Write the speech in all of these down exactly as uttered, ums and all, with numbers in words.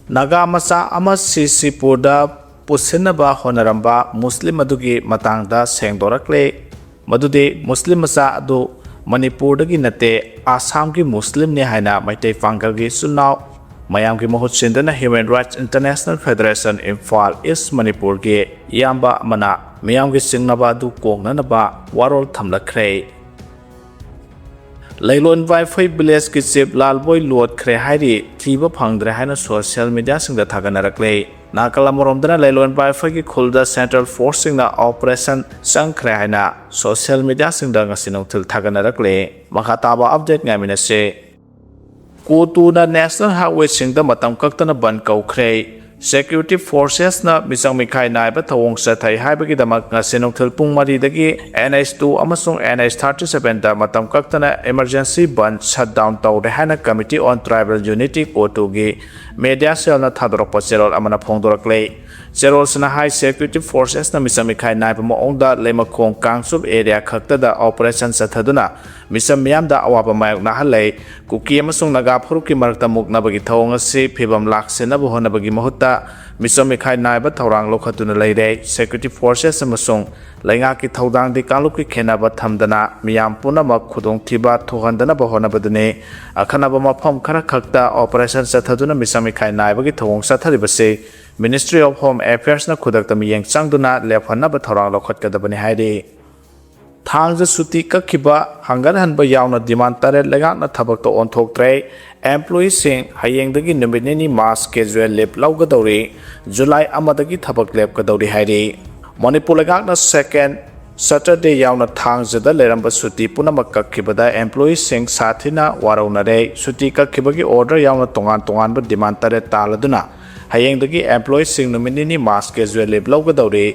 ꯅꯥꯒꯥ ꯃꯆꯥ ꯑꯃ ꯁꯤꯁꯤꯄꯨꯔꯗ ꯄꯨꯁꯤꯟꯅꯕ ꯍꯣꯠꯅꯔꯝꯕ ꯃꯨꯁꯂꯤꯝ ꯑꯗꯨꯒꯤ ꯃꯇꯥꯡꯗ ꯁꯦꯡꯗꯣꯔꯛꯂꯦ꯫ ꯃꯗꯨꯗꯤ ꯃꯨꯁꯂꯤꯝ ꯃꯆꯥ ꯑꯗꯨ ꯃꯅꯤꯄꯨꯔꯗꯒꯤ ꯅꯠꯇꯦ, ꯑꯁꯥꯝꯒꯤ ꯃꯨꯁꯂꯤꯝꯅꯤ ꯍꯥꯏꯅ ꯃꯩꯇꯩ ꯄꯥꯡꯒꯜꯒꯤ ꯏꯆꯤꯟ ꯏꯅꯥꯎ ꯃꯌꯥꯝꯒꯤ ꯃꯍꯨꯠ ꯁꯤꯟꯗꯨꯅ Human Rights International Federation Imphal ꯏꯁ ꯃꯅꯤꯄꯨꯔꯒꯤ ꯏꯌꯥꯝꯕ ꯑꯃꯅ ꯃꯤꯌꯥꯝꯒꯤ ꯆꯤꯡꯅꯕ ꯑꯗꯨ ꯀꯣꯛꯅꯅꯕ ꯋꯥꯔꯣꯜ ꯊꯝꯂꯛꯈ꯭ꯔꯦ꯫ ꯂꯩꯂꯣꯟ ꯋꯥꯏꯐꯩ ꯚꯤꯂꯦꯖꯀꯤ ꯆꯤꯞ ꯂꯥꯜꯕꯣꯏ ꯂꯣꯠꯈ꯭ꯔꯦ ꯍꯥꯏꯔꯤ, ꯊꯤꯕ ꯐꯪꯗ꯭ꯔꯦ ꯍꯥꯏꯅ ꯁꯣꯁꯤꯌꯦꯜ ꯃꯤꯗꯤꯌꯥꯁꯤꯡꯗ ꯊꯥꯒꯠꯅꯔꯛꯂꯦ꯫ ꯅꯥꯀꯜ ꯑꯃꯔꯣꯝꯗꯅ ꯂꯩꯂꯣꯟ ꯋꯥꯏꯐꯩꯒꯤ ꯈꯨꯜꯗ ꯁꯦꯟꯇ꯭ꯔꯦꯜ ꯐꯣꯔꯁꯁꯤꯡꯅ ꯑꯣꯄꯔꯦꯁꯟ ꯆꯪꯈ꯭ꯔꯦ ꯍꯥꯏꯅ ꯁꯣꯁꯤꯌꯦꯜ ꯃꯤꯗꯤꯌꯥꯁꯤꯡꯗ ꯉꯁꯤ ꯅꯨꯡꯊꯤꯜ ꯊꯥꯒꯠꯅꯔꯛꯂꯦ꯫ ꯃꯈꯥ ꯇꯥꯕ ꯑꯞꯗꯦꯠ ꯉꯥꯏꯃꯤꯟꯅꯁꯦ꯫ ꯀꯣꯇꯨꯅ ꯅꯦꯁꯅꯦꯜ ꯍꯥꯏꯋꯦꯁꯤꯡꯗ ꯃꯇꯝ ꯀꯛꯇꯅ ꯕꯟ ꯀꯧꯈ꯭ꯔꯦ꯫ ꯁꯦꯀ꯭ꯌꯨꯔꯤꯇꯤ ꯐꯣꯔꯁꯦꯁꯅ ꯃꯤꯆꯪ ꯃꯤꯈꯥꯏ ꯅꯥꯏꯕ ꯊꯧꯑꯣꯡ ꯆꯠꯊꯩ ꯍꯥꯏꯕꯒꯤꯗꯃꯛ ꯉꯁꯤ ꯅꯨꯡꯊꯤꯜ ꯄꯨꯡ ꯃꯔꯤꯗꯒꯤ ꯑꯦꯟ ꯑꯩꯆ ꯇꯨ ꯑꯃꯁꯨꯡ ꯑꯦꯟ ꯑꯩꯆ ꯊꯥꯔꯇꯤ ꯁꯚꯦꯟꯗ ꯃꯇꯝ ꯀꯛꯇꯅ ꯏꯃꯔꯖꯦꯟꯁꯤ ꯕꯟ ꯁꯠ ꯗꯥꯎꯟ ꯇꯧꯔꯦ ꯍꯥꯏꯅ Committee on Tribal Unity ꯀꯣꯇꯨꯒꯤ ꯃꯦꯗꯤꯌꯥ ꯁꯦꯜꯅ ꯊꯥꯗꯣꯔꯛꯄ ꯆꯦꯔꯣꯜ ꯑꯃꯅ ꯐꯣꯡꯗꯣꯔꯛꯂꯦ꯫ ꯆꯦꯔꯣꯜꯁꯤꯅ ꯍꯥꯏ, ꯁꯦꯀ꯭ꯌꯨꯔꯤꯇꯤ ꯐꯣꯔꯁꯦꯁꯅ ꯃꯤꯆꯪ ꯃꯤꯈꯥꯏ ꯅꯥꯏꯕ ꯃꯑꯣꯡꯗ ꯂꯩꯃꯈꯣꯡ ꯀꯥꯡꯆꯨꯞ ꯑꯦꯔꯤꯌꯥ ꯈꯛꯇꯗ ꯑꯣꯄꯔꯦꯁꯟ ꯆꯠꯊꯗꯨꯅ ꯃꯤꯆꯝ ꯃꯤꯌꯥꯝꯗ ꯑꯋꯥꯕ ꯃꯥꯌꯣꯛꯅꯍꯜꯂꯦ꯫ ꯀꯨꯀꯤ ꯑꯃꯁꯨꯡ ꯅꯥꯒꯥ ꯐꯨꯔꯨꯞꯀꯤ ꯃꯔꯛꯇ ꯃꯨꯛꯅꯕꯒꯤ ꯊꯧꯑꯣꯡ ꯑꯁꯤ ꯐꯤꯕꯝ ꯂꯥꯛꯁꯤꯟꯅꯕ ꯍꯣꯠꯅꯕꯒꯤ ꯃꯍꯨꯠꯇ ꯃꯤꯆꯝ ꯃꯤꯈꯥꯏ ꯅꯥꯏꯕ ꯊꯧꯔꯥꯡ ꯂꯧꯈꯠꯇꯨꯅ ꯂꯩꯔꯦ꯫ ꯁꯦꯀ꯭ꯌꯨꯔꯤꯇꯤ ꯐꯣꯔꯁꯦꯁ ꯑꯃꯁꯨꯡ ꯂꯩꯉꯥꯛꯀꯤ ꯊꯧꯗꯥꯡꯗꯤ ꯀꯥꯡꯂꯨꯞꯀꯤ ꯈꯦꯟꯅꯕ ꯊꯝꯗꯅ ꯃꯤꯌꯥꯝ ꯄꯨꯝꯅꯃꯛ ꯈꯨꯗꯣꯡꯊꯤꯕ ꯊꯣꯛꯍꯟꯗꯅꯕ ꯍꯣꯠꯅꯕꯗꯨꯅꯤ꯫ ꯑꯈꯟꯅꯕ ꯃꯐꯝ ꯈꯔ ꯈꯛꯇ ꯑꯣꯄꯔꯦꯁꯟ ꯆꯠꯊꯗꯨꯅ ꯃꯤꯆꯝ ꯃꯤꯈꯥꯏ ꯅꯥꯏꯕꯒꯤ ꯊꯧꯑꯣꯡ ꯆꯠꯊꯔꯤꯕꯁꯤ Ministry of Home Affairsꯅ ꯈꯨꯗꯛꯇ ꯃꯤꯠꯌꯦꯡ ꯆꯪꯗꯨꯅ ꯂꯦꯞꯍꯟꯅꯕ ꯊꯧꯔꯥꯡ ꯂꯧꯈꯠꯀꯗꯕꯅꯤ ꯍꯥꯏꯔꯤ꯫ ꯊꯥꯡꯖ ꯁꯨꯇꯤ ꯀꯛꯈꯤꯕ ꯍꯪꯒꯠꯍꯟꯕ ꯌꯥꯎꯅ ꯗꯤꯃꯥꯟ ꯇꯔꯦꯠ ꯂꯩꯉꯥꯛꯅ ꯊꯕꯛꯇ ꯑꯣꯟꯊꯣꯛꯇ꯭ꯔꯦ꯫ ꯑꯦꯝꯄ꯭ꯂꯣꯌꯤꯁꯤꯡ ꯍꯌꯦꯡꯗꯒꯤ ꯅꯨꯃꯤꯠ ꯅꯤꯅꯤ ꯃꯥꯁ ꯀꯦꯖꯨꯋꯦꯜ ꯂꯤꯞ ꯂꯧꯒꯗꯧꯔꯤ꯫ ꯖꯨꯂꯥꯏ ꯑꯃꯗꯒꯤ ꯊꯕꯛ ꯂꯦꯞꯀꯗꯧꯔꯤ ꯍꯥꯏꯔꯤ꯫ ꯃꯅꯤꯄꯨꯔ ꯂꯩꯉꯥꯛꯅ ꯁꯦꯀꯦꯟ ꯁꯇꯔꯗꯦ ꯌꯥꯎꯅ ꯊꯥꯡꯖꯗ ꯂꯩꯔꯝꯕ ꯁꯨꯇꯤ ꯄꯨꯝꯅꯃꯛ ꯀꯛꯈꯤꯕꯗ ꯑꯦꯝꯄ꯭ꯂꯣꯌꯤꯁꯤꯡ ꯁꯥꯊꯤꯅ ꯋꯥꯔꯧꯅꯔꯦ꯫ ꯁꯨꯇꯤ ꯀꯛꯈꯤꯕꯒꯤ ꯑꯣꯔꯗꯔ ꯌꯥꯎꯅ ꯇꯣꯉꯥꯟ ꯇꯣꯉꯥꯟꯕ ꯗꯤꯃꯥꯟ ꯇꯔꯦꯠ ꯇꯥꯜꯂꯗꯨꯅ ꯍꯌꯦꯡꯗꯒꯤ ꯑꯦꯝꯄ꯭ꯂꯣꯌꯤꯁꯤꯡ ꯅꯨꯃꯤꯠ ꯅꯤꯅꯤ ꯃꯥꯁ ꯀꯦꯖꯨꯋꯦꯜ ꯂꯤꯞ ꯂꯧꯒꯗꯧꯔꯤ꯫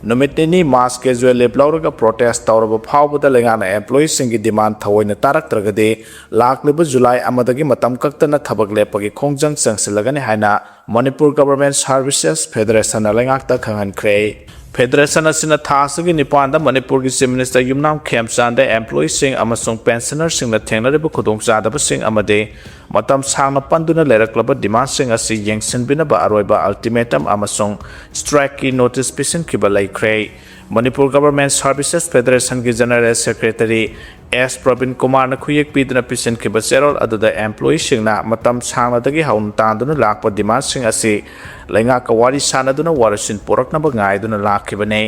ꯅꯨꯃꯤꯠ ꯅꯤꯅꯤ ꯃꯥꯁ ꯀꯦꯖꯨꯋꯦꯜ ꯂꯤꯞ ꯂꯧꯔꯒ ꯄ꯭ꯔꯣꯇꯦꯁ ꯇꯧꯔꯕ ꯐꯥꯎꯕꯗ ꯂꯩꯉꯥꯛꯅ ꯑꯦꯝꯄ꯭ꯂꯣꯌꯤꯁꯤꯡꯒꯤ ꯗꯤꯃꯥꯟ ꯊꯑꯣꯏꯅ ꯇꯥꯔꯛꯇ꯭ꯔꯒꯗꯤ ꯂꯥꯛꯂꯤꯕ ꯖꯨꯂꯥꯏ ꯑꯃꯗꯒꯤ ꯃꯇꯝ ꯀꯛꯇꯅ ꯊꯕꯛ ꯂꯦꯞꯄꯒꯤ ꯈꯣꯡꯖꯪ ꯆꯪꯁꯤꯜꯂꯒꯅꯤ ꯍꯥꯏꯅ ꯃꯅꯤꯄꯨꯔ ꯒꯚꯔꯟꯃꯦꯟꯠ ꯁꯔꯚꯤꯁꯦꯁ ꯐꯦꯗꯔꯦꯁꯟꯅ ꯂꯩꯉꯥꯛꯇ ꯈꯪꯍꯟꯈ꯭ꯔꯦ꯫ ꯐꯦꯗꯔꯦꯁꯟ ꯑꯁꯤꯅ ꯊꯥ ꯑꯁꯤꯒꯤ ꯅꯤꯄꯥꯟꯗ ꯃꯅꯤꯄꯨꯔꯒꯤ ꯆꯤꯐ ꯃꯤꯅꯤꯁꯇꯔ ꯌꯨꯝꯅꯥꯝ ꯈꯦꯝꯆꯥꯟꯗ ꯑꯦꯝꯄ꯭ꯂꯣꯌꯤꯁꯤꯡ ꯑꯃꯁꯨꯡ ꯄꯦꯟꯁꯅꯔꯁꯤꯡꯅ ꯊꯦꯡꯅꯔꯤꯕ ꯈꯨꯗꯣꯡꯆꯥꯗꯕꯁꯤꯡ ꯑꯃꯗꯤ ꯃꯇꯝ ꯁꯥꯡꯅ ꯄꯟꯗꯨꯅ ꯂꯩꯔꯛꯂꯕ ꯗꯤꯃꯥꯟꯁꯤꯡ ꯑꯁꯤ ꯌꯦꯡꯁꯤꯟꯕꯤꯅꯕ ꯑꯔꯣꯏꯕ ꯑꯜꯇꯤꯃꯦꯇꯝ ꯑꯃꯁꯨꯡ ꯁ꯭ꯇ꯭ꯔꯥꯏꯛꯀꯤ ꯅꯣꯇꯤꯁ ꯄꯤꯁꯤꯟꯈꯤꯕ ꯂꯩꯈ꯭ꯔꯦ꯫ ꯃꯅꯤꯄꯨꯔ ꯒꯚꯔꯟꯃꯦꯟꯠ ꯁꯔꯚꯤꯁꯦꯁ ꯐꯦꯗꯔꯦꯁꯟꯒꯤ ꯖꯦꯅꯔꯦꯜ ꯁꯦꯀ꯭ꯔꯦꯇꯔꯤ ꯑꯦꯁ ꯄ꯭ꯔꯕꯤꯟ ꯀꯨꯃꯥꯔꯅ ꯈꯨꯌꯦꯛ ꯄꯤꯗꯨꯅ ꯄꯤꯁꯤꯟꯈꯤꯕ ꯆꯦꯔꯣꯜ ꯑꯗꯨꯗ ꯑꯦꯝꯄ꯭ꯂꯣꯌꯤꯁꯤꯡꯅ ꯃꯇꯝ ꯁꯥꯡꯅꯗꯒꯤ ꯍꯧꯅ ꯇꯥꯟꯗꯨꯅ ꯂꯥꯛꯄ ꯗꯤꯃꯥꯟꯁꯤꯡ ꯑꯁꯤ ꯂꯩꯉꯥꯛꯀ ꯋꯥꯔꯤ ꯁꯥꯟꯅꯗꯨꯅ ꯋꯥꯔꯣꯏꯁꯤꯟ ꯄꯨꯔꯛꯅꯕ ꯉꯥꯏꯗꯨꯅ ꯂꯥꯛꯈꯤꯕꯅꯤ꯫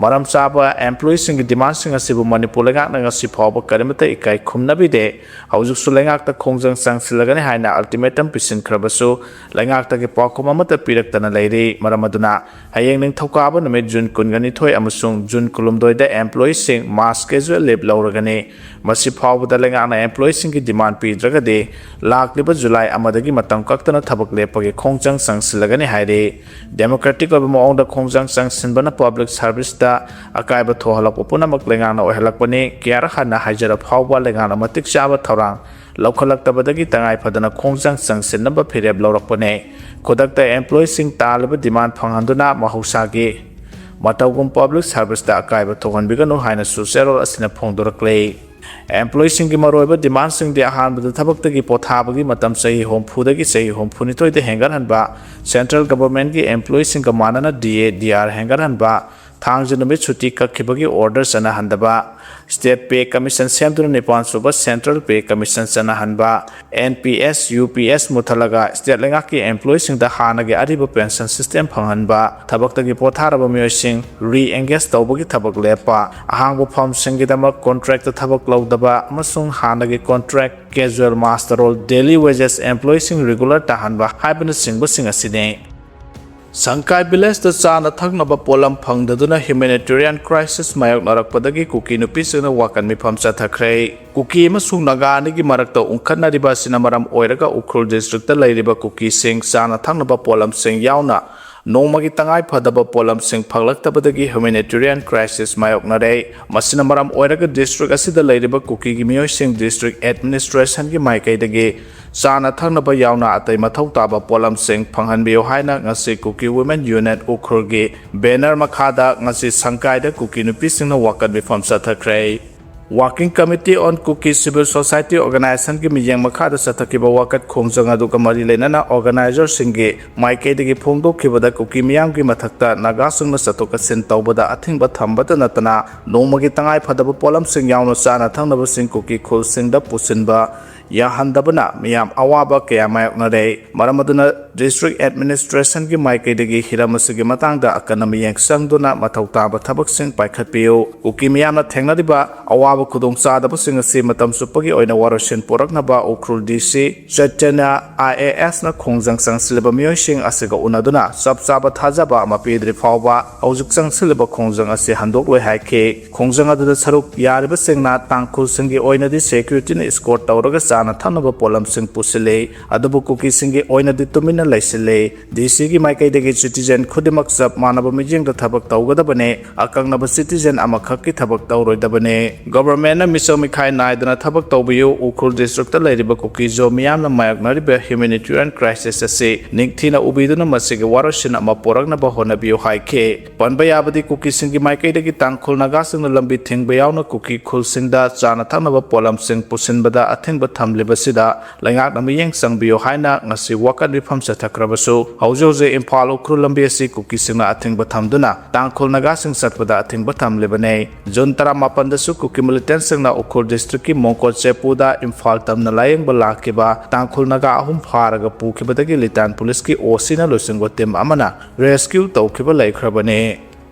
ꯃꯔꯝ ꯆꯥꯕ ꯑꯦꯝꯄ꯭ꯂꯣꯌꯤꯁꯤꯡꯒꯤ ꯗꯤꯃꯥꯟꯁꯤꯡ ꯑꯁꯤꯕꯨ ꯃꯅꯤꯄꯨꯔ ꯂꯩꯉꯥꯛꯅ ꯉꯁꯤ ꯐꯥꯎꯕ ꯀꯔꯤꯃꯠꯇ ꯏꯀꯥꯏ ꯈꯨꯝꯅꯕꯤꯗꯦ꯫ ꯍꯧꯖꯤꯛꯁꯨ ꯂꯩꯉꯥꯛꯇ ꯈꯣꯡꯖꯪ ꯆꯪꯁꯤꯜꯂꯒꯅꯤ ꯍꯥꯏꯅ ꯑꯜꯇꯤꯃꯦꯇꯝ ꯄꯤꯁꯤꯟꯈ꯭ꯔꯕꯁꯨ ꯂꯩꯉꯥꯛꯇꯒꯤ ꯄꯥꯎꯈꯨꯝ ꯑꯃꯠꯇ ꯄꯤꯔꯛꯇꯅ ꯂꯩꯔꯤ꯫ ꯃꯔꯝ ꯑꯗꯨꯅ ꯍꯌꯦꯡ ꯅꯤꯡꯊꯧꯀꯥꯕ ꯅꯨꯃꯤꯠ ꯖꯨꯟ ꯀꯨꯟꯒ ꯅꯤꯊꯣꯏ ꯑꯃꯁꯨꯡ ꯖꯨꯟ ꯀꯨꯟꯍꯨꯝꯗꯣꯏꯗ ꯑꯦꯝꯄ꯭ꯂꯣꯌꯤꯁꯤꯡ ꯃꯥꯁ ꯀꯦꯖꯨꯑꯦꯜ ꯂꯤꯚ ꯂꯧꯔꯒꯅꯤ꯫ ꯃꯁꯤ ꯐꯥꯎꯕꯗ ꯂꯩꯉꯥꯛꯅ ꯑꯦꯝꯄ꯭ꯂꯣꯌꯤꯁꯤꯡꯒꯤ ꯗꯤꯃꯥꯟ ꯄꯤꯗ꯭ꯔꯒꯗꯤ ꯂꯥꯛꯂꯤꯕ ꯖꯨꯂꯥꯏ ꯑꯃꯗꯒꯤ ꯃꯇꯝ ꯀꯛꯇꯅ ꯊꯕꯛ ꯂꯦꯞꯄꯒꯤ ꯈꯣꯡꯖꯪ ꯆꯪꯁꯤꯜꯂꯒꯅꯤ ꯍꯥꯏꯔꯤ꯫ ꯗꯦꯃꯣꯀ꯭ꯔꯦꯇꯤꯛ ꯑꯣꯏꯕ ꯃꯑꯣꯡꯗ ꯈꯣꯡꯖꯪ ꯆꯪꯁꯤꯟꯕꯅ ꯄꯕ꯭ꯂꯤꯛ ꯁꯔꯚꯤꯁꯇ ꯑꯀꯥꯏꯕ ꯊꯣꯛꯍꯜꯂꯛꯄ ꯄꯨꯝꯅꯃꯛ ꯂꯩꯉꯥꯛꯅ ꯑꯣꯏꯍꯜꯂꯛꯄꯅꯤ꯫ ꯀꯌꯥꯔꯛ ꯍꯟꯅ ꯍꯥꯏꯖꯔ ꯐꯥꯎꯕ ꯂꯩꯉꯥꯛꯅ ꯃꯇꯤꯛ ꯆꯥꯕ ꯊꯧꯔꯥꯡ ꯂꯧꯈꯠꯂꯛꯇꯕꯗꯒꯤ ꯇꯉꯥꯏ ꯐꯗꯅ ꯈꯣꯡꯖꯪ ꯆꯪꯁꯤꯟꯅꯕ ꯐꯤꯔꯦꯞ ꯂꯧꯔꯛꯄꯅꯤ꯫ ꯈꯨꯗꯛꯇ ꯑꯦꯝꯄ꯭ꯂꯣꯌꯤꯁꯤꯡ ꯇꯥꯜꯂꯤꯕ ꯗꯤꯃꯥꯟ ꯐꯪꯍꯟꯗꯨꯅ ꯃꯍꯧꯁꯥꯒꯤ ꯃꯇꯧꯒꯨꯝ ꯄꯕ꯭ꯂꯤꯛ ꯁꯔꯚꯤꯁꯇ ꯑꯀꯥꯏꯕ ꯊꯣꯛꯍꯟꯕꯤꯒꯅꯨ ꯍꯥꯏꯅꯁꯨ ꯆꯦꯔꯣꯜ ꯑꯁꯤꯅ ꯐꯣꯡꯗꯣꯔꯛꯂꯤ꯫ ꯑꯦꯝꯄ꯭ꯂꯣꯌꯤꯁꯤꯡꯒꯤ ꯃꯔꯨꯑꯣꯏꯕ ꯗꯤꯃꯥꯟꯁꯤꯡꯗꯤ ꯑꯍꯥꯟꯕꯗ ꯊꯕꯛꯇꯒꯤ ꯄꯣꯊꯥꯕꯒꯤ ꯃꯇꯝ ꯆꯍꯤ ꯍꯨꯝꯐꯨꯗꯒꯤ ꯆꯍꯤ ꯍꯨꯝꯐꯨꯅꯤꯊꯣꯏꯗ ꯍꯦꯟꯒꯠꯍꯟꯕ, ꯁꯦꯟꯇ꯭ꯔꯦꯜ ꯒꯚꯔꯟꯃꯦꯟꯠꯀꯤ ꯑꯦꯝꯄ꯭ꯂꯣꯌꯤꯁꯤꯡꯒ ꯃꯥꯟꯅꯅ ꯗꯤ ꯑꯦ, ꯗꯤ ꯑꯥꯔ ꯍꯦꯟꯒꯠꯍꯟꯕ, ꯊꯥꯡꯖ ꯅꯨꯃꯤꯠ ꯁꯨꯇꯤ ꯀꯛꯈꯤꯕꯒꯤ ꯑꯣꯔꯗꯔ ꯆꯠꯅꯍꯟꯗꯕ, ꯁ꯭ꯇꯦꯠ ꯄꯦ ꯀꯃꯤꯁꯟ ꯁꯦꯝꯗꯨꯅ ꯅꯤꯄꯥꯟ ꯁꯨꯕ ꯁꯦꯟꯇ꯭ꯔꯦꯜ ꯄꯦ ꯀꯃꯤꯁꯟ ꯆꯠꯅꯍꯟꯕ, N P S, U P S ꯃꯨꯠꯊꯠꯂꯒ ꯁ꯭ꯇꯦꯠ ꯂꯩꯉꯥꯛꯀꯤ ꯑꯦꯝꯄ꯭ꯂꯣꯌꯤꯁꯤꯡꯗ ꯍꯥꯟꯅꯒꯤ ꯑꯔꯤꯕ ꯄꯦꯟꯁꯟ ꯁꯤꯁꯇꯦꯝ ꯐꯪꯍꯟꯕ, ꯊꯕꯛꯇꯒꯤ ꯄꯣꯊꯥꯔꯕ ꯃꯤꯑꯣꯏꯁꯤꯡ ꯔꯤ ꯑꯦꯡꯒꯦꯖ ꯇꯧꯕꯒꯤ ꯊꯕꯛ ꯂꯦꯞꯄ, ꯑꯍꯥꯡꯕ ꯐꯝꯁꯤꯡꯒꯤꯗꯃꯛ ꯀꯣꯟꯇ꯭ꯔꯦꯛꯇ ꯊꯕꯛ ꯂꯧꯗꯕ ꯑꯃꯁꯨꯡ ꯍꯥꯟꯅꯒꯤ ꯀꯣꯟꯇ꯭ꯔꯦꯛ, ꯀꯦꯖꯨꯑꯦꯜ, ꯃꯥꯁ ꯔꯣꯜ, ꯗꯦꯂꯤ ꯋꯦꯖꯦꯁ ꯑꯦꯝꯄ꯭ꯂꯣꯌꯤꯁꯤꯡ ꯔꯤꯒꯨꯂꯔ ꯇꯥꯍꯟꯕ ꯍꯥꯏꯕꯅꯆꯤꯡꯕꯁꯤꯡ ꯑꯁꯤꯅꯤ꯫ ꯁꯪꯀꯥꯏ ꯚꯤꯂꯦꯖꯇ ꯆꯥꯅ ꯊꯛꯅꯕ ꯄꯣꯠꯂꯝ ꯐꯪꯗꯗꯨꯅ ꯍ꯭ꯌꯨꯃꯦꯅꯤꯇꯦꯔꯤꯌꯥꯟ ꯀ꯭ꯔꯥꯏꯁꯤꯁ ꯃꯥꯌꯣꯛꯅꯔꯛꯄꯗꯒꯤ ꯀꯨꯀꯤ ꯅꯨꯄꯤꯁꯤꯡꯅ ꯋꯥꯀꯟ ꯃꯤꯐꯝ ꯆꯠꯊꯈ꯭ꯔꯦ꯫ ꯀꯨꯀꯤ ꯑꯃꯁꯨꯡ ꯅꯥꯒꯥ ꯑꯅꯤꯒꯤ ꯃꯔꯛꯇ ꯎꯪꯈꯠꯅꯔꯤꯕ ꯑꯁꯤꯅ ꯃꯔꯝ ꯑꯣꯏꯔꯒ ꯎꯈ꯭ꯔꯨꯜ ꯗꯤꯁꯇ꯭ꯔꯤꯛꯇ ꯂꯩꯔꯤꯕ ꯀꯨꯀꯤꯁꯤꯡ ꯆꯥꯅ ꯊꯛꯅꯕ ꯄꯣꯠꯂꯝꯁꯤꯡ ꯌꯥꯎꯅ ꯅꯣꯡꯃꯒꯤ ꯇꯉꯥꯏ ꯐꯗꯕ ꯄꯣꯠꯂꯝꯁꯤꯡ ꯐꯪꯂꯛꯇꯕꯗꯒꯤ humanitarian crisis ꯃꯥꯌꯣꯛꯅꯔꯦ꯫ ꯃꯁꯤꯅ ꯃꯔꯝ ꯑꯣꯏꯔꯒ district ꯑꯁꯤꯗ ꯂꯩꯔꯤꯕ ꯀꯨꯀꯤꯒꯤ ꯃꯤꯑꯣꯏꯁꯤꯡ district administrationꯒꯤ ꯃꯥꯏꯀꯩꯗꯒꯤ ꯆꯥꯅ ꯊꯛꯅꯕ ꯌꯥꯎꯅ ꯑꯇꯩ ꯃꯊꯧ ꯇꯥꯕ ꯄꯣꯠꯂꯝꯁꯤꯡ ꯐꯪꯍꯟꯕꯤꯌꯨ ꯍꯥꯏꯅ ꯉꯁꯤ Kuki Women Union ꯎꯈ꯭ꯔꯨꯜꯒꯤ banner ꯃꯈꯥꯗ ꯉꯁꯤ ꯁꯪꯀꯥꯏꯗ ꯀꯨꯀꯤ ꯅꯨꯄꯤꯁꯤꯡꯅ ꯋꯥꯀꯠ ꯃꯤꯐꯝ ꯆꯠꯊꯈ꯭ꯔꯦ꯫ Working Committee on Kuki Civil Society Organizationꯒꯤ ꯃꯤꯠꯌꯦꯡ ꯃꯈꯥꯗ ꯆꯠꯊꯈꯤꯕ ꯋꯥꯀꯠ ꯈꯣꯡꯖꯪ ꯑꯗꯨꯒ ꯃꯔꯤ ꯂꯩꯅꯅ organizerꯁꯤꯡꯒꯤ ꯃꯥꯏꯀꯩꯗꯒꯤ ꯐꯣꯡꯗꯣꯛꯈꯤꯕꯗ ꯀꯨꯀꯤ ꯃꯤꯌꯥꯝꯒꯤ ꯃꯊꯛꯇ ꯅꯥꯒꯥꯁꯤꯡꯅ ꯆꯠꯊꯣꯛ ꯆꯠꯁꯤꯟ ꯇꯧꯕꯗ ꯑꯊꯤꯡꯕ ꯊꯝꯕꯇ ꯅꯠꯇꯅ ꯅꯣꯡꯃꯒꯤ ꯇꯉꯥꯏ ꯐꯗꯕ ꯄꯣꯠꯂꯝꯁꯤꯡ ꯌꯥꯎꯅ ꯆꯥꯅ ꯊꯛꯅꯕꯁꯤꯡ ꯀꯨꯀꯤ ꯈꯨꯜꯁꯤꯡꯗ ꯄꯨꯁꯤꯟꯕ ꯌꯥꯍꯟꯗꯕꯅ ꯃꯤꯌꯥꯝ ꯑꯋꯥꯕ ꯀꯌꯥ ꯃꯥꯌꯣꯛꯅꯔꯦ꯫ ꯃꯔꯝ ꯑꯗꯨꯅ district administrationꯒꯤ ꯃꯥꯏꯀꯩꯗꯒꯤ ꯍꯤꯔꯝ ꯑꯁꯤꯒꯤ ꯃꯇꯥꯡꯗ ꯑꯀꯟꯅ ꯃꯤꯠꯌꯦꯡ ꯆꯪꯗꯨꯅ ꯃꯊꯧ ꯇꯥꯕ ꯊꯕꯛꯁꯤꯡ ꯄꯥꯏꯈꯠꯄꯤꯌꯨ꯫ ꯀꯨꯀꯤ ꯃꯤꯌꯥꯝꯅ ꯊꯦꯡꯅꯔꯤꯕ ꯑꯋꯥꯕ ꯈꯨꯗꯣꯡꯆꯥꯗꯕꯁꯤꯡ ꯑꯁꯤ ꯃꯇꯝ ꯆꯨꯞꯄꯒꯤ ꯑꯣꯏꯅ ꯋꯥꯔꯣꯏꯁꯤꯟ ꯄꯨꯔꯛꯅꯕ ꯎꯈ꯭ꯔꯨꯜ DC ꯆꯩꯇꯟꯌ IASꯅ ꯈꯣꯡꯖꯪ ꯆꯪꯁꯤꯜꯂꯤꯕ ꯃꯤꯑꯣꯏꯁꯤꯡ ꯑꯁꯤꯒ ꯎꯅꯗꯨꯅ ꯆꯞ ꯆꯥꯕ ꯊꯥꯖꯕ ꯑꯃ ꯄꯤꯗ꯭ꯔꯤ ꯐꯥꯎꯕ ꯍꯧꯖꯤꯛ ꯆꯪꯁꯤꯜꯂꯤꯕ ꯈꯣꯡꯖꯪ ꯑꯁꯤ ꯍꯟꯗꯣꯛꯂꯣꯏ ꯍꯥꯏꯈꯤ꯫ ꯈꯣꯡꯖꯪ ꯑꯗꯨꯗ ꯁꯔꯨꯛ ꯌꯥꯔꯤꯕꯁꯤꯡꯅ ꯇꯥꯡꯈꯨꯜꯁꯤꯡꯒꯤ ꯑꯣꯏꯅꯗꯤ securityꯅ escort ꯇꯧꯔꯒ ꯆꯥꯅ ꯊꯛꯅꯕ ꯄꯣꯠꯂꯝꯁꯤꯡ ꯄꯨꯁꯤꯜꯂꯤ, ꯑꯗꯨꯕꯨ ꯀꯨꯀꯤꯁꯤꯡꯒꯤ ꯑꯣꯏꯅꯗꯤ ꯇꯨꯃꯤꯟꯅ ꯂꯩꯁꯤꯜꯂꯤ꯫ DCꯒꯤ ꯃꯥꯏꯀꯩꯗꯒꯤ citizen ꯈꯨꯗꯤꯡꯃꯛ ꯆꯞ ꯃꯥꯟꯅꯕ ꯃꯤꯠꯌꯦꯡꯗ ꯊꯕꯛ ꯇꯧꯒꯗꯕꯅꯤ, ꯑꯀꯛꯅꯕ citizen ꯑꯃꯈꯛꯀꯤ ꯊꯕꯛ ꯇꯧꯔꯣꯏꯗꯕꯅꯤ꯫ Governmentꯅ ꯃꯤꯆꯪ ꯃꯤꯈꯥꯏ ꯅꯥꯏꯗꯅ ꯊꯕꯛ ꯇꯧꯕꯤꯌꯨ꯫ ꯎꯈ꯭ꯔꯨꯜ districtꯇ ꯂꯩꯔꯤꯕ ꯀꯨꯀꯤꯖꯣ ꯃꯤꯌꯥꯝꯅ ꯃꯥꯌꯣꯛꯅꯔꯤꯕ humanitarian crisis ꯑꯁꯤ ꯅꯤꯡꯊꯤꯅ ꯎꯕꯤꯗꯨꯅ ꯃꯁꯤꯒꯤ ꯋꯥꯔꯣꯏꯁꯤꯟ ꯑꯃ ꯄꯣꯔꯛꯅꯕ ꯍꯣꯠꯅꯕꯤꯌꯨ ꯍꯥꯏꯈꯤ꯫ ꯄꯟꯕ ꯌꯥꯕꯗꯤ ꯀꯨꯀꯤꯁꯤꯡꯒꯤ ꯃꯥꯏꯀꯩꯗꯒꯤ ꯇꯥꯡꯈꯨꯜ ꯅꯥꯒꯥꯁꯤꯡꯅ ꯂꯝꯕꯤ ꯊꯤꯡꯕ ꯌꯥꯎꯅ ꯀꯨꯀꯤ ꯈꯨꯜꯁꯤꯡꯗ ꯆꯥꯅ ꯊꯛꯅꯕ ꯄꯣꯠꯂꯝꯁꯤꯡ ꯄꯨꯁꯤꯟꯕꯗ ꯑꯊꯤꯡꯕ ꯊꯝꯂꯤꯕꯁꯤꯗ ꯂꯩꯉꯥꯛꯅ ꯃꯤꯠꯌꯦꯡ ꯆꯪꯕꯤꯌꯨ ꯍꯥꯏꯅ ꯉꯁꯤ ꯋꯥꯀꯠ ꯃꯤꯐꯝ ꯆꯠꯊꯈ꯭ꯔꯕꯁꯨ, ꯍꯧꯖꯤꯛ ꯍꯧꯖꯤꯛ ꯏꯝꯐꯥꯜ ꯎꯈ꯭ꯔꯨꯜ ꯂꯝꯕꯤ ꯑꯁꯤ ꯀꯨꯀꯤꯁꯤꯡꯅ ꯑꯊꯤꯡꯕ ꯊꯝꯗꯨꯅ ꯇꯥꯡꯈꯨꯜ ꯅꯥꯒꯥꯁꯤꯡ ꯆꯠꯄꯗ ꯑꯊꯤꯡꯕ ꯊꯝꯂꯤꯕꯅꯤ꯫ June ꯇꯔꯥꯃꯥꯄꯟꯗꯁꯨ ꯀꯨꯀꯤ militantꯁꯤꯡꯅ ꯎꯈ꯭ꯔꯨꯜ districtꯀꯤ ꯃꯣꯡꯀꯣꯠ ꯆꯦꯄꯨꯗ ꯏꯝꯐꯥꯜ ꯇꯝꯅ ꯂꯥꯌꯦꯡꯕ ꯂꯥꯛꯈꯤꯕ ꯇꯥꯡꯈꯨꯜ ꯅꯥꯒꯥ ꯑꯍꯨꯝ ꯐꯥꯔꯒ ꯄꯨꯈꯤꯕꯗꯒꯤ ꯂꯤꯇꯥꯟ policeꯀꯤ OCꯅ ꯂꯨꯆꯤꯡꯕ team ꯑꯃꯅ rescue ꯇꯧꯈꯤꯕ ꯂꯩꯈ꯭ꯔꯕꯅꯤ꯫